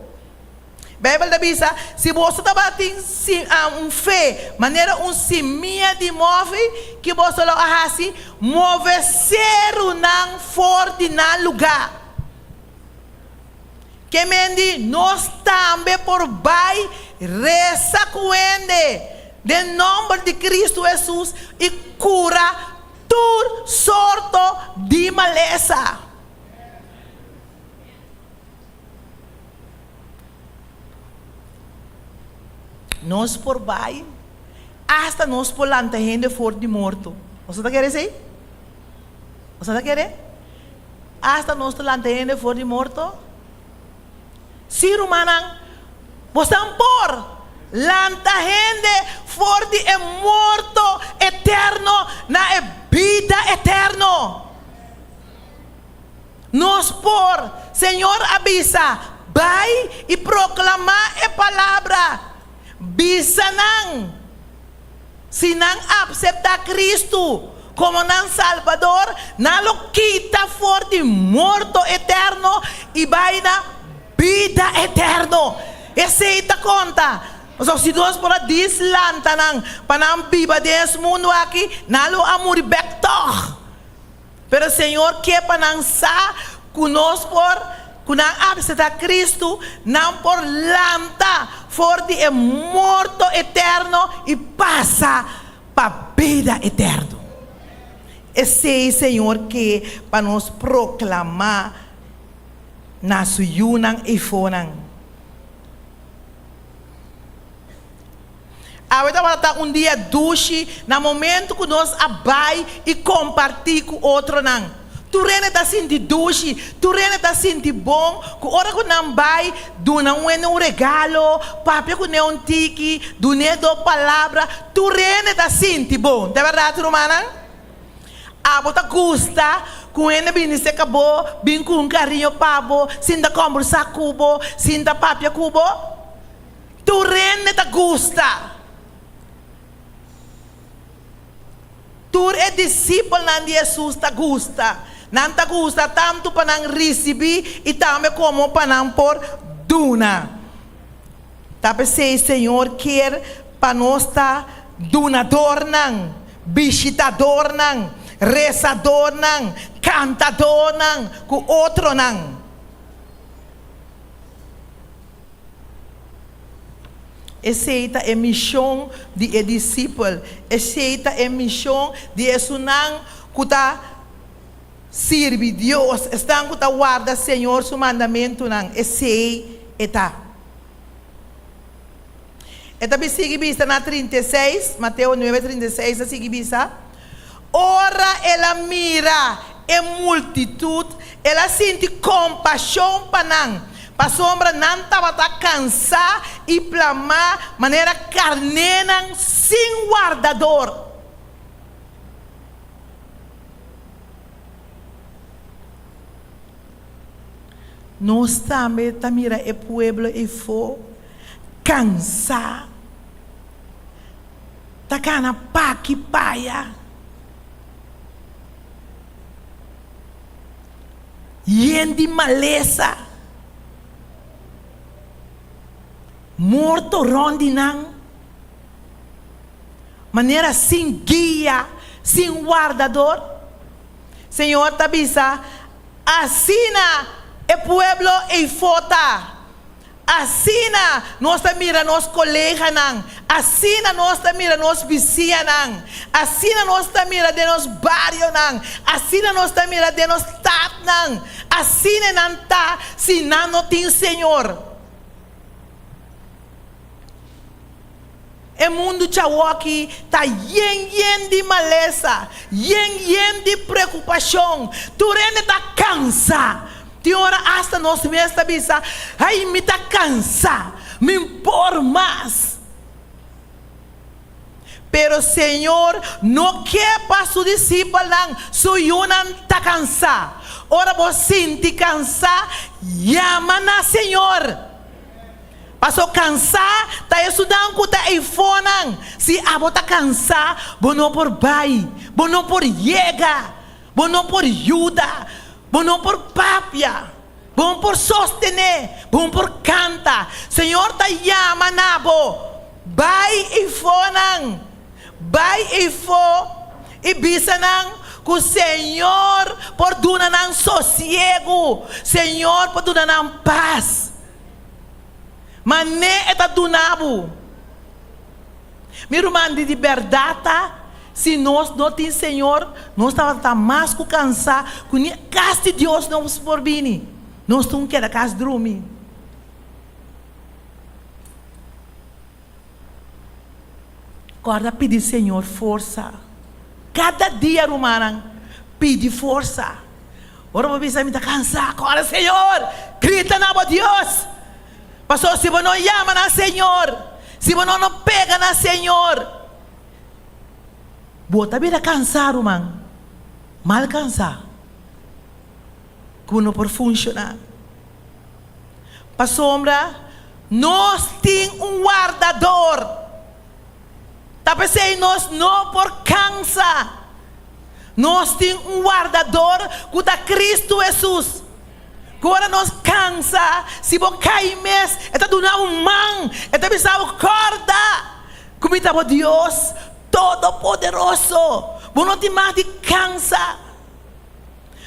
Beibel ta bisa, Si boso tabatin un fe manera un simia di mòfi, ki boso lo a hasi? Move serunan for di nan lugá. Ke men di nos tambe por bai resa ku hende den nòmber di Kristu Hesus i kura tur sorto di malesa. Nos por bai, asta nos por lanta hende for di morto. Boso ta kere esei? Boso ta kere? Asta nos ta lanta hende for di morto? Sí, rumannan, bosan por lanta hende for di e morto eterno na e bida eterno. Nos por, Señor a bisa, bai i proklamá e palabra. Bisa nan, si nan apseptá Kristu komo nan Salbador, nan lo kita for di morto eterno i bai na bida eterno. Esei ta konta. Pasobra si nos por a dislanta nan pa nan biba den es mundu aki, nan lo a muri bèk tòg. Pero Señor ke pa nan sa ku nos por, ku nan apseptá Kristu, nan por lanta for di e morto eterno i pasa pa bida eterno. Esei Señor ke pa nos proklamá na Su yunan i fonan. Awe tabata ta un dia dushi na momento ku nos a bai i kompartí ku otronan. Tur hende ta sinti dushi, tur hende ta sinti bon ku ora ku nan bai duna un hende un regalo, papia kuné un tiki, dun'é do palabra, tur hende ta sinti bon. Ta bèrdat rumannan? Abo ta gusta ku un hende bini serka bo, bin ku un kariño pa bo, sinta kòmbersá ku bo, sinta papia ku bo? Tur hende ta gusta. Tur e disipelnan di Hesus ta gusta. Nan ta gusta tantu pa nan risibí i tambe komo pa nan por duna. Ta p'esei Señor kier pa nos ta dunadornan, bishitadornan, resadornan, kantadornan ku otronan. Esei ta e mishon di e disipel. Esei ta e mishon di esunnan ku ta sirbi Dios, esnan ku ta warda Señor su mandamentunan. Esei e ta. E ta sigui bisa na 36, Mateo nuebe, 36 ta sigui bisa, Ora el a mira e multitut, el a sinti kompashon pa nan, pasobra nan tabata kansá i plamá manera karnénan sin wardador. Nos tambe ta mira e pueblo eifó kansá. Ta kana paki paya. Yen di malesa. Morto rond di nan. Manera sin guia, sin wardador. Señor ta bisa, Asina e pueblo eifó ta. Asina nos ta mira nos koleganan, asina nos ta mira nos bisiñanan, asina nos ta mira den nos barionan, asina nos ta mira den nos statnan, asina nan ta si nan no tin Señor. E mundu djawoki ta yen yen di malesa, yen yen di preokupashon. Tur hende ta kansa. Tin ora asta nos mes ta bisa, Ai, mi ta kansa, mi por mas. Pero Señor no ke pa su disipelnan, su yunan, ta kansa. Ora bo sinti kansa, yama na Señor. Paso kansá ta esunnan ku ta eifonan. Si abo ta kansá, bo no por bai, bo no por yega, bo no por yuda, bo no por papia, bo no por sostené, bo no por kanta. Señor ta yama na bo, Bai eifonan, bai eifo i bisa nan ku Señor por duna nan sosiegu, Señor por duna nan pas. Mané e ta duna bo. Mi ruman di di bèrdat ta, si nos no tin Señor, nos tabata ta mas ku kansá ku ni kas di Dios nos por bini. Nos tun keda kas drumi. Kòrda pidi Señor forsa. Kada dia rumannan, pidi forsa. Ora bo bisa mi ta kansa, kòrda Señor, grita na bo Dios. Pasobra si bo no yama na Señor, si bo no no pega na Señor, bo ta bira kansa ruman, mal kansa, ku bo no por funshoná. Pasobra nos tin un wardador. Ta p'esei nos no por kansa. Nos tin un wardador ku ta Kristu Hesus. Ku ora nos kansa, si bo kai mes, e ta duna un man, e ta bisa bo, Kòrda ku mi ta bo Dios Todopoderoso. Bo no tin mag di kansa.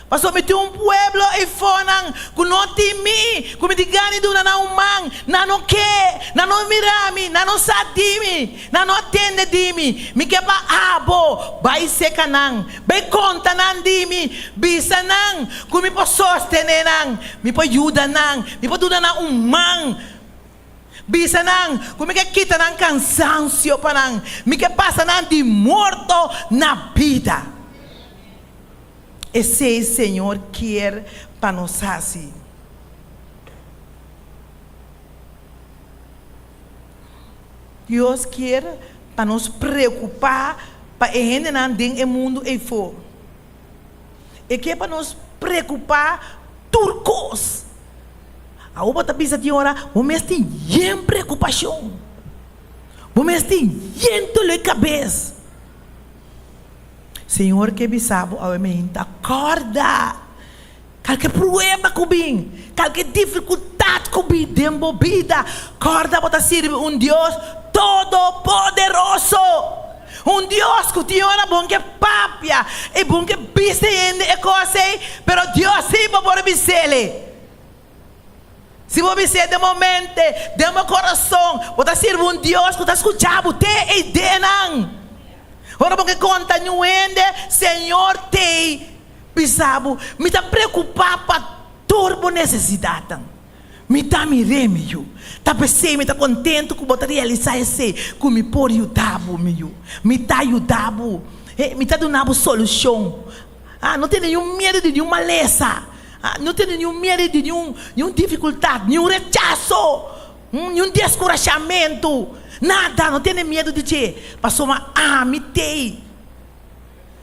Pasobra mi tin un pueblo eifonan ku no tin mi, ku mi tin gana di duna nan un man, nan no ke, nan no mira mi, nan no sa di mi, nan no a tende di mi. Mi ke pa abo bai seka nan, bai konta nan di mi, bisa nan ku mi por sostené nan, mi por yuda nan, mi por duna nan un man. Bisa nan ku mi ke kita nan kansansio pa nan, mi ke pasa nan di morto na bida. Esei Señor kier pa nos hasi. Dios kier pa nos preokupá pa e hendenan den e mundu eifó. E kier pa nos preokupá tur kos. Awor bo ta bisa tin ora bo mes tin yen preokupashon. Bo mes tin yen doló di kabes. Señor ke bisa bo awe meinta, kòrda kalke prueba ku bin, kalke difikultat ku bin den bo bida, kòrda bo ta sirbi un Dios Todopoderoso, un Dios ku tin ora bon ke papia i bon ke bisa hende e kos ei, pero Dios sí bo por bis'el. Si bo bis'é den bo mente, den bo kurason, bo ta sirbi un Dios ku ta skucha bo te e ideanan. Ora bo ke konta niun hende, Señor t'ei bisa bo, Mi ta preokupá pa tur bo nesesidatnan. Mi ta mir'é, mi yu. Ta p'esei mi ta kontentu ku bo ta realisá esei, ku mi por yuda bo, mi yu. Mi ta yuda bo. Mi ta duna bo solushon. No tene niun miedu di niun malesa. No tene niun miedu di niun niun difikultat, niun rechaso, niun deskurashamentu, nada. No tene miedu di dje, pasobra ami t'ei.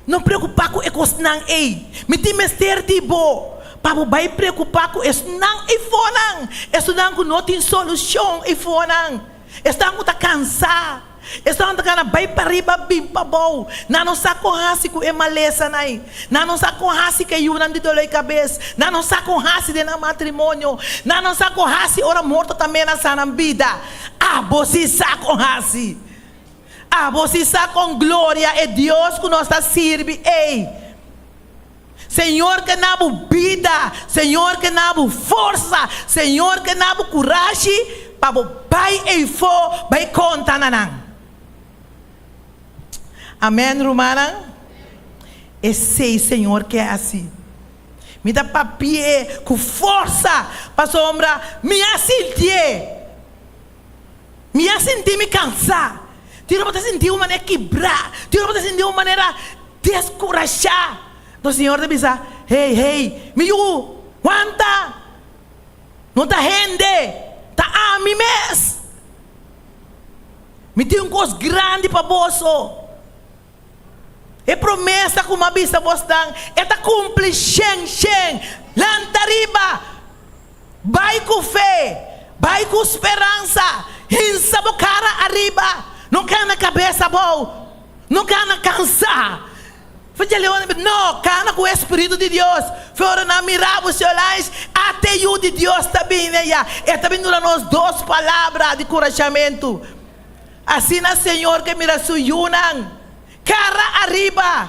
No preokupá ku e kosnan ei. Mi tin mester di bo pa bo bai preokupá ku esnan eifonan, esunnan ku no tin solushon eifonan, esnan ku ta kansá. Esnan ta gana bai pariba bin pabou. Nan no sa kon hasi ku e malesanan ei. Nan no sa kon hasi ku e yunan di doló di kabes. Nan no sa kon hasi den nan matrimonio. Nan no sa kon hasi ora morto ta menasá nan bida. Abo si sa kon hasi. Abo si sa kon gloria e Dios ku nos ta sirbi ei. Señor ke na bo bida, Señor ke na bo forsa, Señor ke na bo kurashi pa bo bai eifó bai konta na nan. Amèn rumannan? Esei Señor ke hasi. Mi ta papi'é ku forsa pasobra mi a sintié. Mi a sinti mi kansá. Tin ora bo ta sinti un manera kibrá, tin ora bo ta sinti un manera deskurashá. Enton Señor ta bisa, Hey, hey, mi yu, wanta! No ta hende, ta ami mes! Mi tin un kos grandi pa boso. E promesa ku mi a bisa bosnan, e ta kumpli shen shen. Lanta riba! Bai ku fe! Bai ku speransa! Hinsa bo kara ariba! No kana kabes abou! No kana kansá! Fedja Leon a No, kana ku e Spiritu di Dios! Fe ora nan mira bo, Señor ate Yu di Dios ta bini aya! E ta bin duna nos dos palabra di kurashamentu. Asina Señor ke mira su yunan, kara ariba,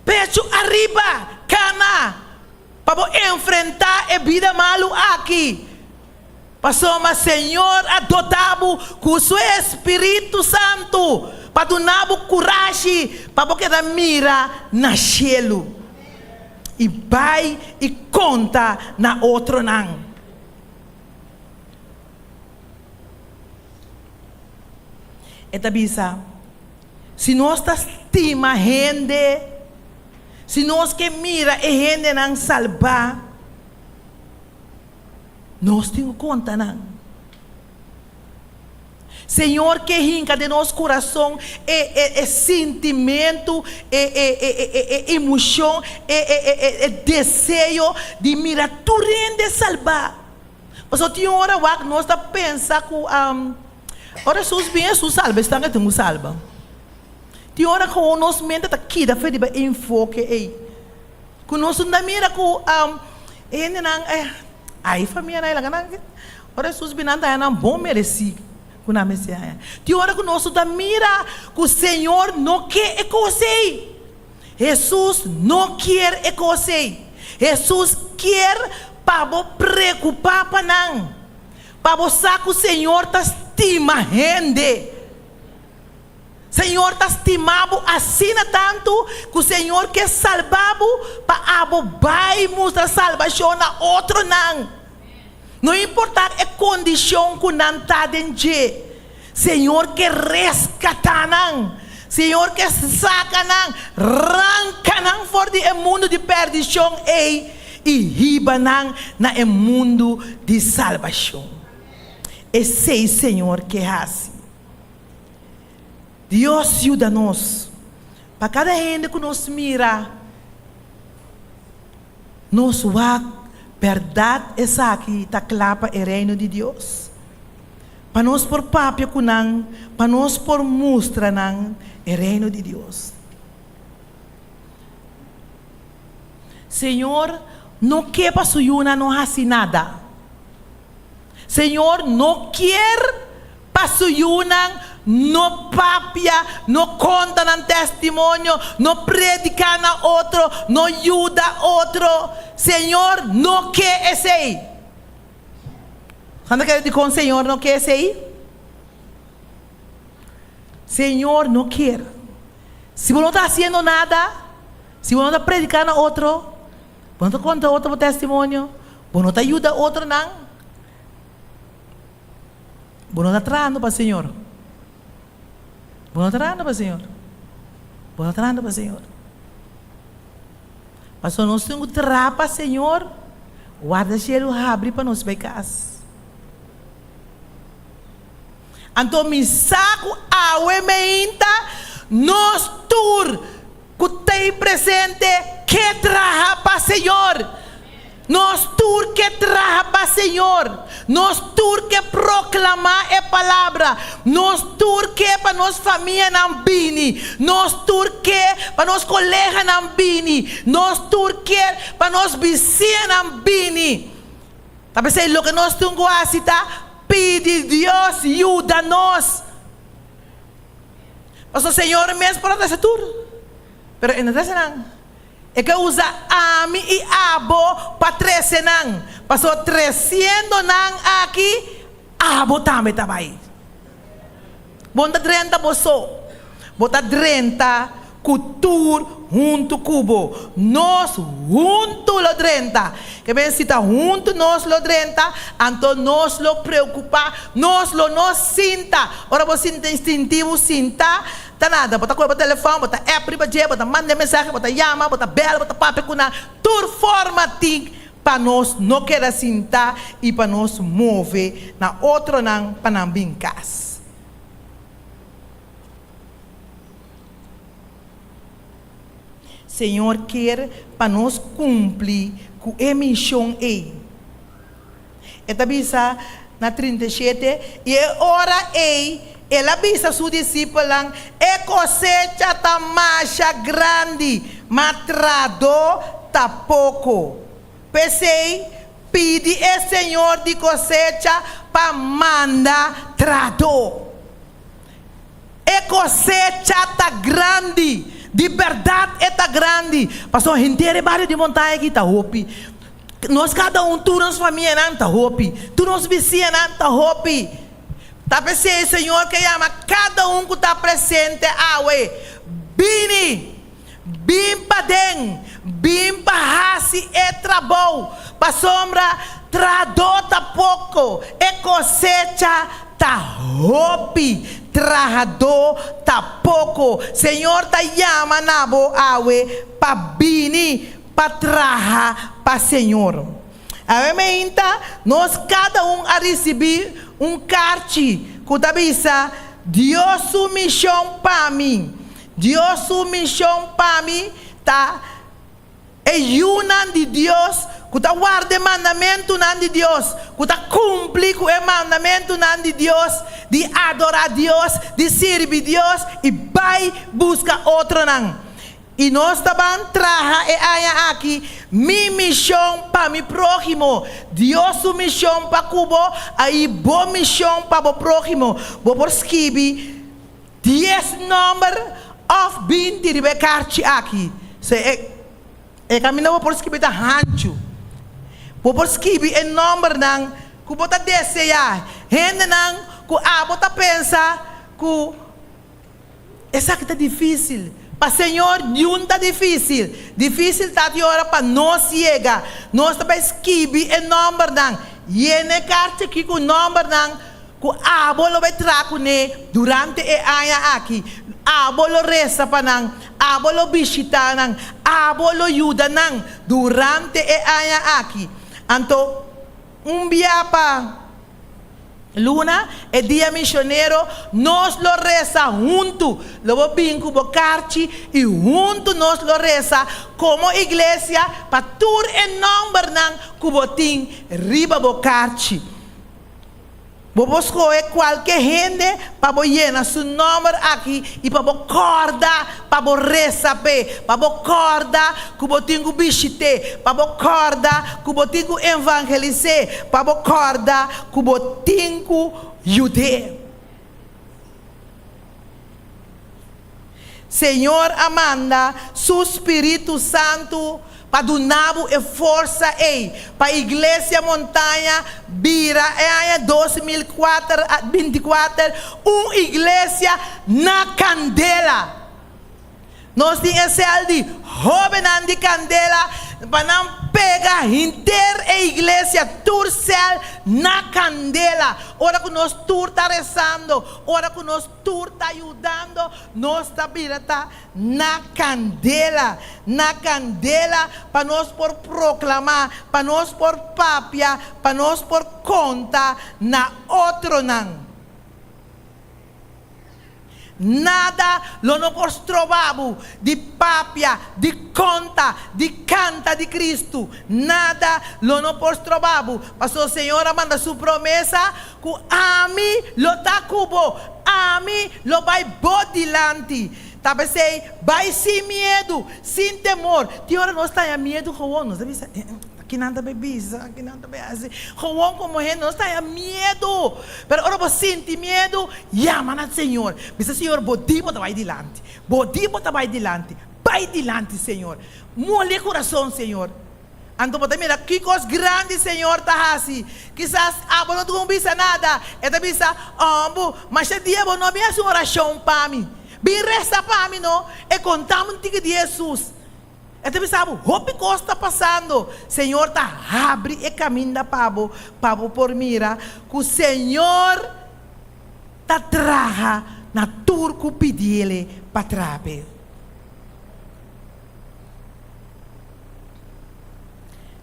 pechu ariba, kana pa bo enfrentá e bida malu aki, pasobra Señor a dotá bo ku su Espíritu Santu pa duna bo kurashi pa bo keda mira na shelu i bai i konta na otronan. E ta bisa, Si nos ta stima hende, si nos ke mira e hendenan salbá, nos tin ku konta nan. Señor ke hinka den nos kurason e e e sintimentu, e e e e e emoshon, e e e e e deseo di mira tur hende salbá. Pasobra tin ora wak nos ta pensa ku ora Hesus bin Hesus salba esnan ke tin ku salba. Tin ora ku nos mente ta kida fe riba e enfoke ei. Ku nos no ta mira ku e hendenan ai famianan ei laga nan ora Hesus bin nan ta haña nan bon meresí ku nan mester haña. Tin ora ku nos no ta mira ku Señor no ke e kos ei. Hesus no kier e kos ei. Hesus kier pa bo preokupá pa nan, pa bo sa ku Señor ta stima hende. Señor ta stima bo asina tantu ku Señor ke salba bo pa abo bai mustra salbashon na otronan. No importá e kondishon ku nan ta den dje, Señor ke reskatá nan. Señor ke saka nan, ranka nan for di e mundu di pèrdishon ei i hiba nan na e mundu di salbashon. Esei Señor ke hasi. Dios yuda nos pa kada hende ku nos mira, nos wak bèrdat esaki ta kla pa e Reino di Dios. Pa nos por papia ku nan, pa nos por mustra nan e Reino di Dios. Señor no ke pa su yunan no hasi nada. Señor no kier pa su yunan no papia, no konta nan testimonio, no prediká na otro, no yuda otro. Señor no ke esei. Anda kere dikon Señor no ke esei? Señor no kier. Si bo no ta hasiendo nada, si bo no ta prediká na otro, bo no ta konta otro bo testimonio, bo no ta yuda otronan, bo no ta trahando pa Señor. Bo no ta trahando pa Señor. Bo no ta trahando pa Señor. Pasobra nos tin ku traha pa Señor, warda shelu habri pa nos bai kas. Anto mi sa ku awe meinta nos tur ku t'ei presente ke traha pa Señor. Nos tur ke traha pa Señor. Nos tur ke proklamá e palabra. Nos tur ke pa nos famianan bini. Nos tur ke pa nos koleganan bini. Nos tur ke pa nos bisiñanan bini. Ta p'esei loke nos tin ku hasi ta pidi Dios yuda nos. Pasobra Señor mes por a trese tur. Pero e no trese nan. E ke usa ami i abo pa trese nan. Pasobra tresiendo nan aki, abo tambe ta bai. Bo no ta drenta bo so. Bo ta drenta ku tur huntu ku bo. Nos huntu lo drenta. Ke ben si ta huntu nos lo drenta, anto nos lo preokupá, nos lo no sinta. Ora bo sinti sinti bo sinta, ta nada. Bo ta kohe bo telefòn, bo ta app riba dje, bo ta manda e mensahe, bo ta yama, bo ta bèl, bo ta papia ku nan. Tur forma tin pa nos no keda sinta i pa nos move na otronan pa nan bin kas. Señor kier pa nos cumpli cu e mision ey. E ta bisa na 37, I e ora ey El a bisa Su discipelnan, E cosecha ta masha grandi, ma trahadó ta poco. P'esey, pidi e Señor di cosecha pa manda trahadó. E kosecha ta grandi. Di bèrdat e ta grandi. Pasobra henter e bario di montaña aki ta hopi. Nos kada un, tur nos famianan ta hopi. Tur nos bisiñanan ta hopi. Ta p'esei Señor ke yama kada un ku ta presente awe, Bini! Bin paden! Bin pa hasi e trabou! Pasobra trahadó ta poko, e kosecha ta hopi. Trahadó ta poko. Señor ta yama na bo awe pa bini pa traha pa Señor. Awe meinta nos kada un a risibí un karchi ku ta bisa, Dios su mishon pa mi. Dios su mishon pa mi ta e yunan di Dios ku ta warda e mandamentunan di Dios, ku ta kumpli ku e mandamentunan di Dios di adorá Dios, di sirbi Dios i bai buska otronan. I nos ta ban traha e aña aki mi mishon pa mi próhimo. Dios su mishon pa ku bo, ai bo mishon pa bo próhimo. Bo por skibi Dies nòmber òf 20 riba e karchi aki. So e e kaminda bo por skibi ta hanchu. Bo por skibi e nòmbernan ku bo ta deseá, hendenan ku abo ta pensa ku esaki ta difísil. Pa Señor niun ta difísil. Difísil ta di ora pa nos yega. Nos ta bai skibi e nòmbernan. Yena e karchi aki ku nòmbernan Ku abo lo bai traha kuné durante e aña aki. Abo lo resa pa nan, abo lo bishitá nan, abo lo yuda nan durante e aña aki. Anto, un bia pa luna, e dia misionero, nos lo resa huntu. Lo bo bin ku bo karchi i huntu nos lo resa komo iglesia pa tur e nòmbernan ku bo tin riba bo karchi. Bo por skohe kualke hende pa bo yena su nòmber aki i pa bo kòrda pa bo resa p'e, pa bo kòrda ku bo tin ku bishit'é, pa bo kòrda ku bo tin ku evangelis'é, pa bo kòrda ku bo tin ku yud'é. Señor a manda Su Spiritu Santu pa duna bo e forsa ei pa Iglesia Montaña bira e aña 2024 un iglesia na kandela. Nos tin e sel di hóbennan di kandela pa nan pega henter e iglesia, tur sel na kandela. Ora ku nos tur ta resando, ora ku nos tur ta yudando, nos ta bira ta na kandela, na kandela pa nos por proklamá, pa nos por papia, pa nos por konta na otronan. Nada lo no por stroba bo di papia, di konta, di kanta di Kristu. Nada lo no por stroba bo, pasobra Señor a manda Su promesa ku ami lo ta ku bo, ami lo bai bo dilanti. Ta p'esei, bai sin miedu, sin temor. Tin ora nos ta haña miedu gewoon, nos ta bisa, Kinan ta bai bisa, kinan ta bai hasi. Gewoon komo hende nos ta haña miedu. Pero ora bo sinti miedu, yama na Señor. Bisa, Señor, bo di bo ta bai dilanti. Bo di bo ta bai dilanti. Bai dilanti Señor. Moli e kurason Señor. Anto bo ta mira ki kos grandi Señor ta hasi. Kisas abo no ta kon bisa nada. E ta bisa, Ombu, masha dia bo no a bin hasi un orashon pa mi. Bin resa pa mi no. E konta mi un tiki di Hesus. E ta bisa bo, hopi kos ta pasando. Señor ta habri e kaminda pa bo, pa bo por mira ku Señor ta traha na tur ku pidiele pa traha p'e.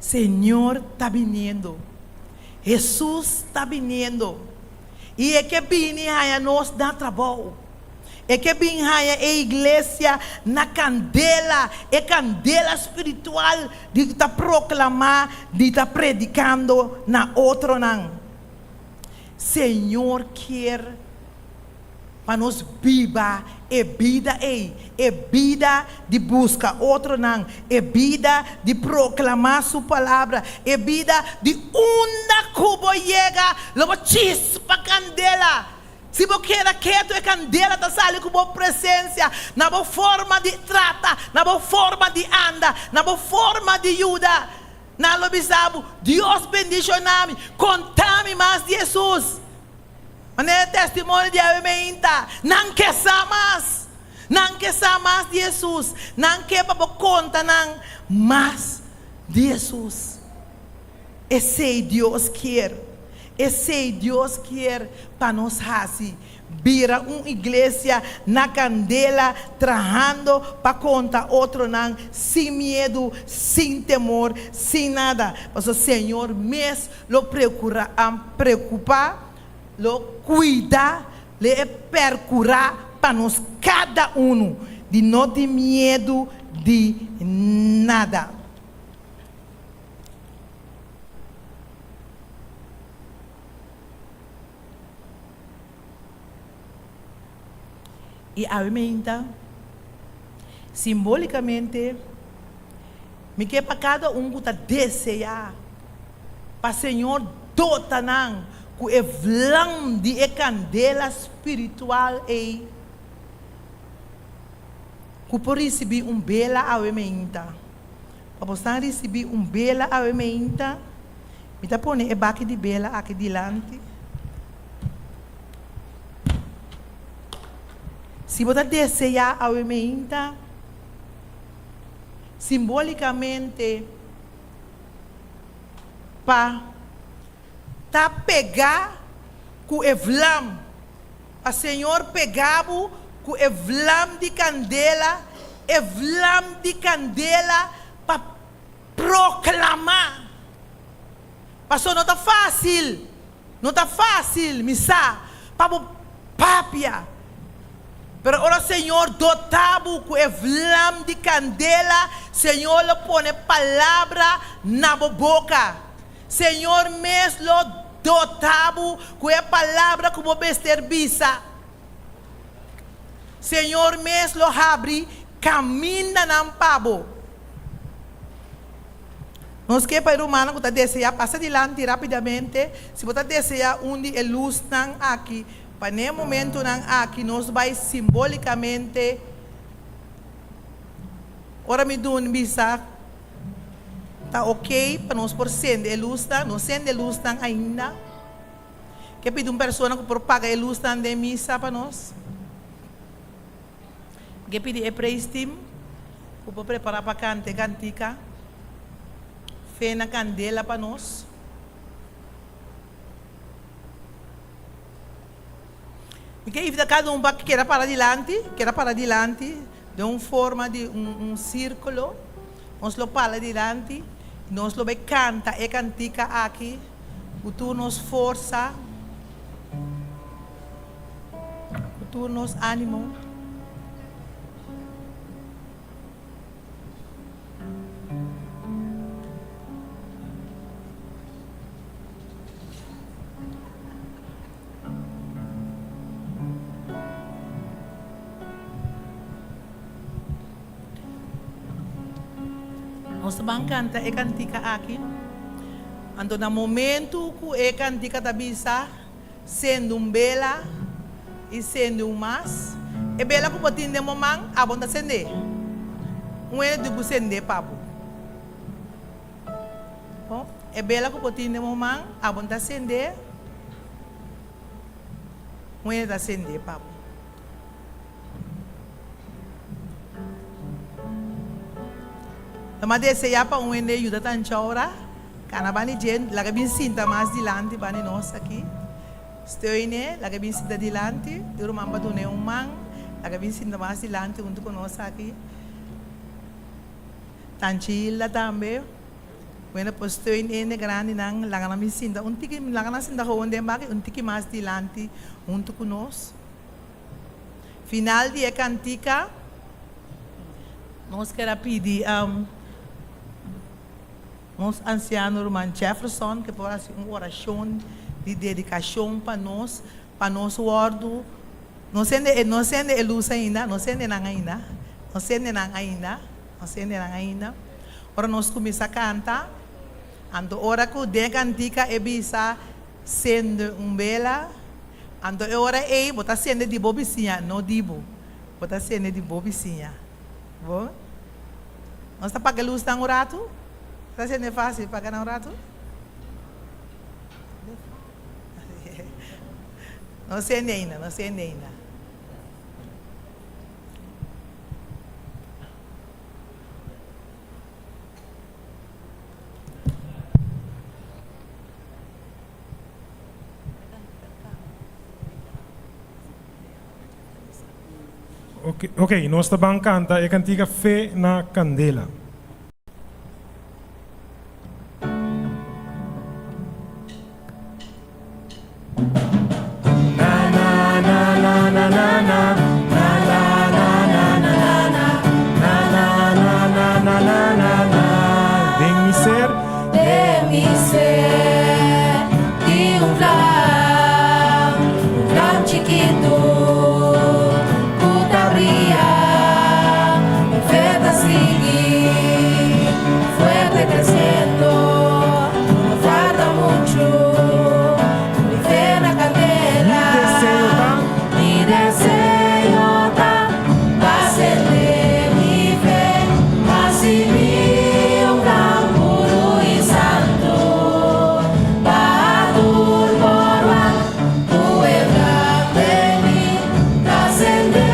Señor ta biniendo. Hesus ta biniendo. I e ke bini haña nos na trabou. E ke bin haña e iglesia na kandela, e kandela spiritual di ta proklamá, di ta predikando na otronan. Señor kier pa nos biba e bida ei, e bida di buska otronan, e bida di proklamá Su Palabra, e bida di unda ku bo yega lo bo chispa kandela. Si bo keda ketu e kandela ta sali ku bo presensia, na bo forma di trata, na bo forma di anda, na bo forma di yuda. Nan lo bisa bo, Dios bendishoná mi, konta mi mas di Hesus. Manera e testimonio di awe meinta, nan ke sa mas. Nan ke sa mas di Hesus. Nan ke pa bo konta nan mas di Hesus. Esei Dios kier. Esei Dios kier pa nos hasi. Bira un iglesia na kandela trahando pa konta otronan sin miedu, sin temor, sin nada. Pasobra Señor mes lo preokura, preokupá, lo kuida, lo e perkurá pa nos kada unu di no tin miedu di nada. I awe meinta, simbolikamente, mi ke pa kada un ku ta deseá pa Señor dota nan ku e vlam di e kandela spiritual ei, ku por risibí un bela awe meinta. Pa bosan risibí un bela awe meinta, mi ta pone e baki di bela aki dilanti. Si bo ta deseá awe meinta, simbolikamente pa ta pegá ku e vlam, pa Señor pegá bo ku e vlam di kandela, e vlam di kandela pa proklamá. Pasobra no ta fásil. No ta fácil, mi sa, pa bo papia. Pero ora Señor dota bo cu e vlam di candela, Señor lo pone palabra na bo boca. Señor mes lo dota bo cu e palabra cu bo mester bisa. Señor mes lo habri camindanan pa bo. Nos ke pa e rumannan ku ta deseá pasa dilanti rápidamente. Si bo ta deseá un di e lusnan aki, pa n'e momentunan aki nos bai simbólikamente ora mi duna bisa ta okey pa nos por sende e lusnan. No sende e lusnan ainda. Ke pidi un persona ku por paga e lusnan den misa pa nos. Ke pidi e praise team ku por prepara pa kanta e kantika Fe na Kandela pa nos. Mi ke invita kada un pa keda para dilanti, keda para dilanti den un forma di un un sirkulo. Nos lo pala dilanti i nos lo bai kanta e kantika aki ku tur nos forsa. Ku tur nos ánimo. Nos ta ban kanta e kantika aki. Anto na momentu ku e kantika ta bisa. Sende un bela i sende un mas. E bela ku bo tin den bo man, abo no ta sendé. Un hende di ku sende pa bo. Bon, e bela ku bo tin den bo man, abo no ta sende, un hende ta sende pa bo. Ta mas deseá pa un hende yuda tancha ora, kana bani dje, laga bin sinta mas dilanti bani nos aki. Steun'e, laga bin sinta dilanti, di ruman pa dun'e un man, laga bin sinta mas dilanti huntu ku nos aki. Tanchi Hilda tambe. Bueno, por steun hende grandinan, laga nan bin sinta un tiki, laga nan sinta gewoon den baki un tiki mas dilanti huntu ku nos. Final di e kantika, nos ker a pidi nos ansiano ruman Jefferson ke por hasi un orashon di dedikashon pa nos, pa nos wòrdu, no sende, no sende e lus ainda, no sende nan ainda, no sende nan ainda. Nos hendenan ainda. Ora nos kuminsá kanta, anto ora ku den kantika e bisa sende un bela, anto e ora ei bo ta sende di bo bisiña, no di bo. Bo ta sende di bo bisiña. Bo? Nos ta paga lusnan un ratu? Ta sende fásil paga nan un ratu? No sende ainda, no sende ainda. Ok, ok, nos ta ban kanta e kantika Fe na Kandela. Den mi ser. Den mi ser tin un vlam, un vlam chikitu ku ta bria, mi fe ta sigui fuerte kresiendo. No falta muchu, mi fe na kandela. Mi deseo ta pa sende mi fe, hasi mi un plan puru i santu, pa tur por wak ku e vlam den mi ta sende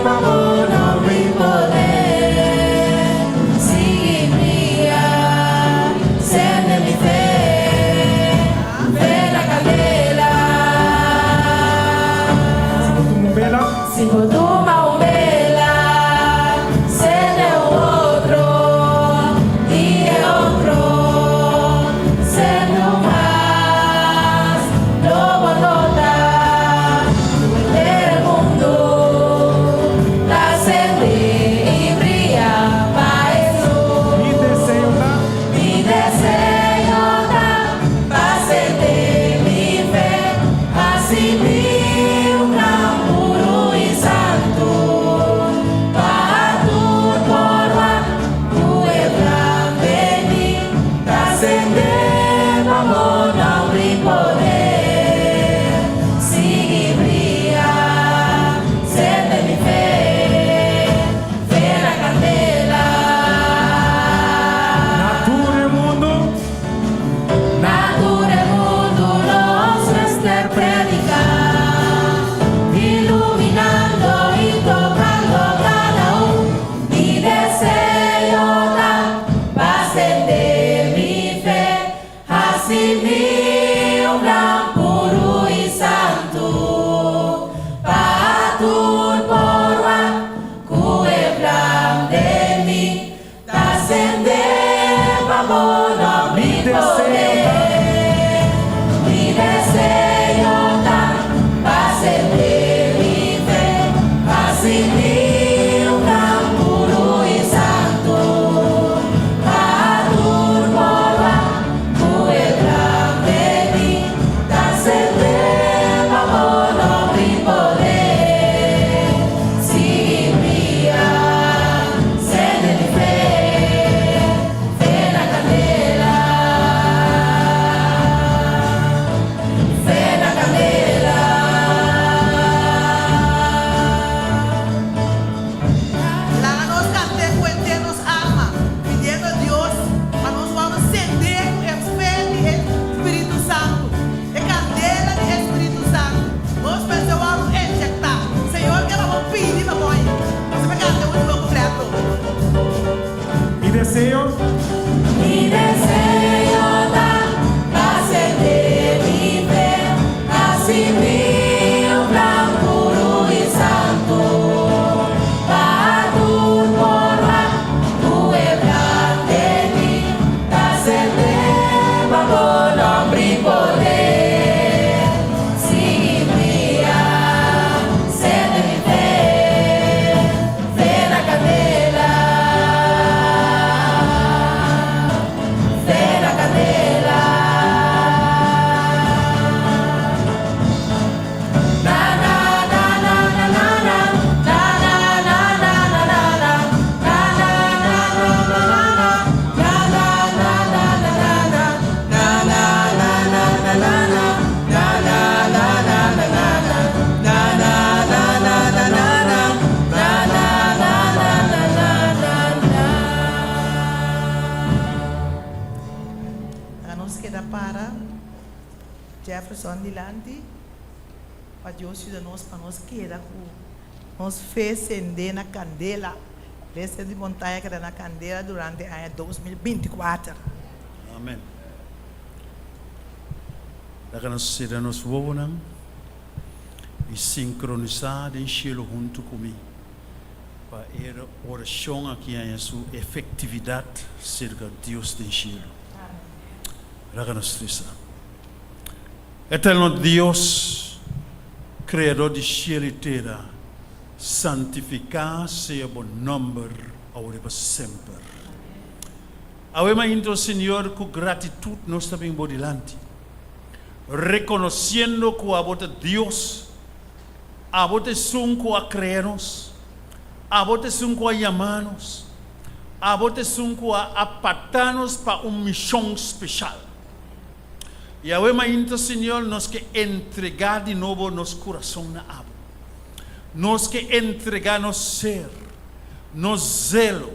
pa bo nomber i poder. Sigui bria, sende mi fe, fe na kandela. Si bo tuma un bela, sende un otro, i e otro, sende un mas. Lo bo nota ku henter e mundu ta sende i bria pa Hesus. Mi deseo ta. Mi deseo ta pa sende mi fe, hasi mi un plan puru i santu, pa tur por wak ku e vlam den mi ta sende pa bo nomber i poder. Sigui bria, sende mi fe, fe na kandela. Na tur e mundu. Na tur e mundu nos mester prediká, iluminando i tokando kada un. Mi deseo ta pa sende mi fe, hasi mi un vlam puru i santu, pa tur por wak ku e vlam den mi ta sende pa bo nomber i poder. Mi deseo ta pa sende mi fe, hasi mi un vlam puru i santu, pa tur por wak ku e vlam den. Brother Jefferson dilanti pa Dios yuda nos pa nos keda ku nos fe sendé na kandela. Iglesia di Montaña keda na kandela durante aña 2024. Amen. Laga nos sera nos wowonan i sinkronisá den shelu huntu ku mi pa e orashon aki haña su efektividat serka Dios den shelu. Laga nos resa. Eterno Dios, Kreador di shelu i tera, santifiká sea bo nòmber awor i pa semper. Awe mainta, Señor, ku gratitut nos ta bin bo dilanti, rekonosiendo ku abo ta Dios, abo ta esun ku a krea nos, abo ta esun ku a yama nos, abo ta esun ku a apartá nos pa un mishon speshal. I awe mainta, Señor, nos ke entregá di nobo nos kurason na abo. Nos ke entregá nos ser, nos zelo,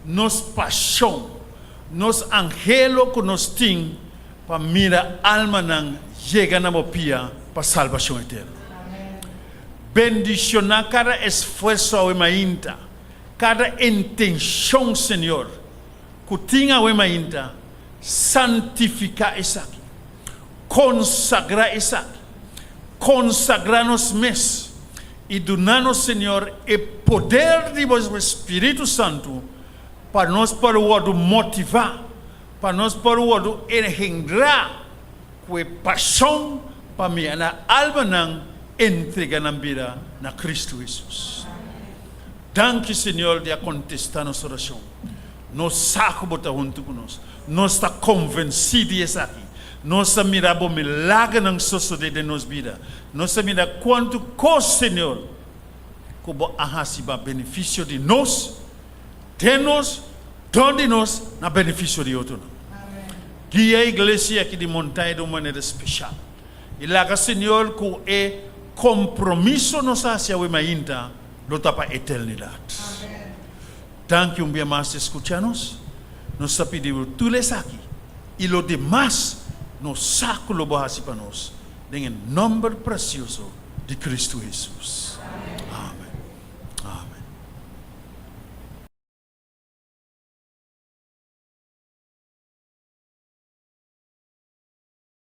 nos pashon, nos anhelo ku nos tin pa mira almanan yega na bo pia pa salbashon eterno. Bendishoná kada esfuerso awe mainta, kada intenshon, Señor, ku tin awe mainta, santifiká esaki, konsagrá esaki, konsagrá nos mes i duna nos, Señor, e poder di bo Spiritu Santu pa nos por wòrdu motivá, pa nos por wòrdu engendrá ku e pashon pa mira na almanan entrega nan bida na Kristu Hesus. Danki, Señor, di a kontestá nos orashon. Nos sa ku bo ta huntu ku nos. Nos ta konvensí di esaki. Nos ta mira bo milagernan sosodé den nos bida. Nos ta mira kuantu kos, Señor, ku bo a hasi pa benefisio di nos, den nos, dor di nos, na benefisio di otronan. Guia e iglesia aki di Montaña di un manera speshal. I laga, Señor, ku e kompromiso nos a hasi awe mainta lo ta pa eternidat. Danki un bia mas di skucha nos. Nos ta pidi bo tur esaki i lo demas nos sa ku lo bo hasi pa nos den e nòmber presioso di Kristu Hesus.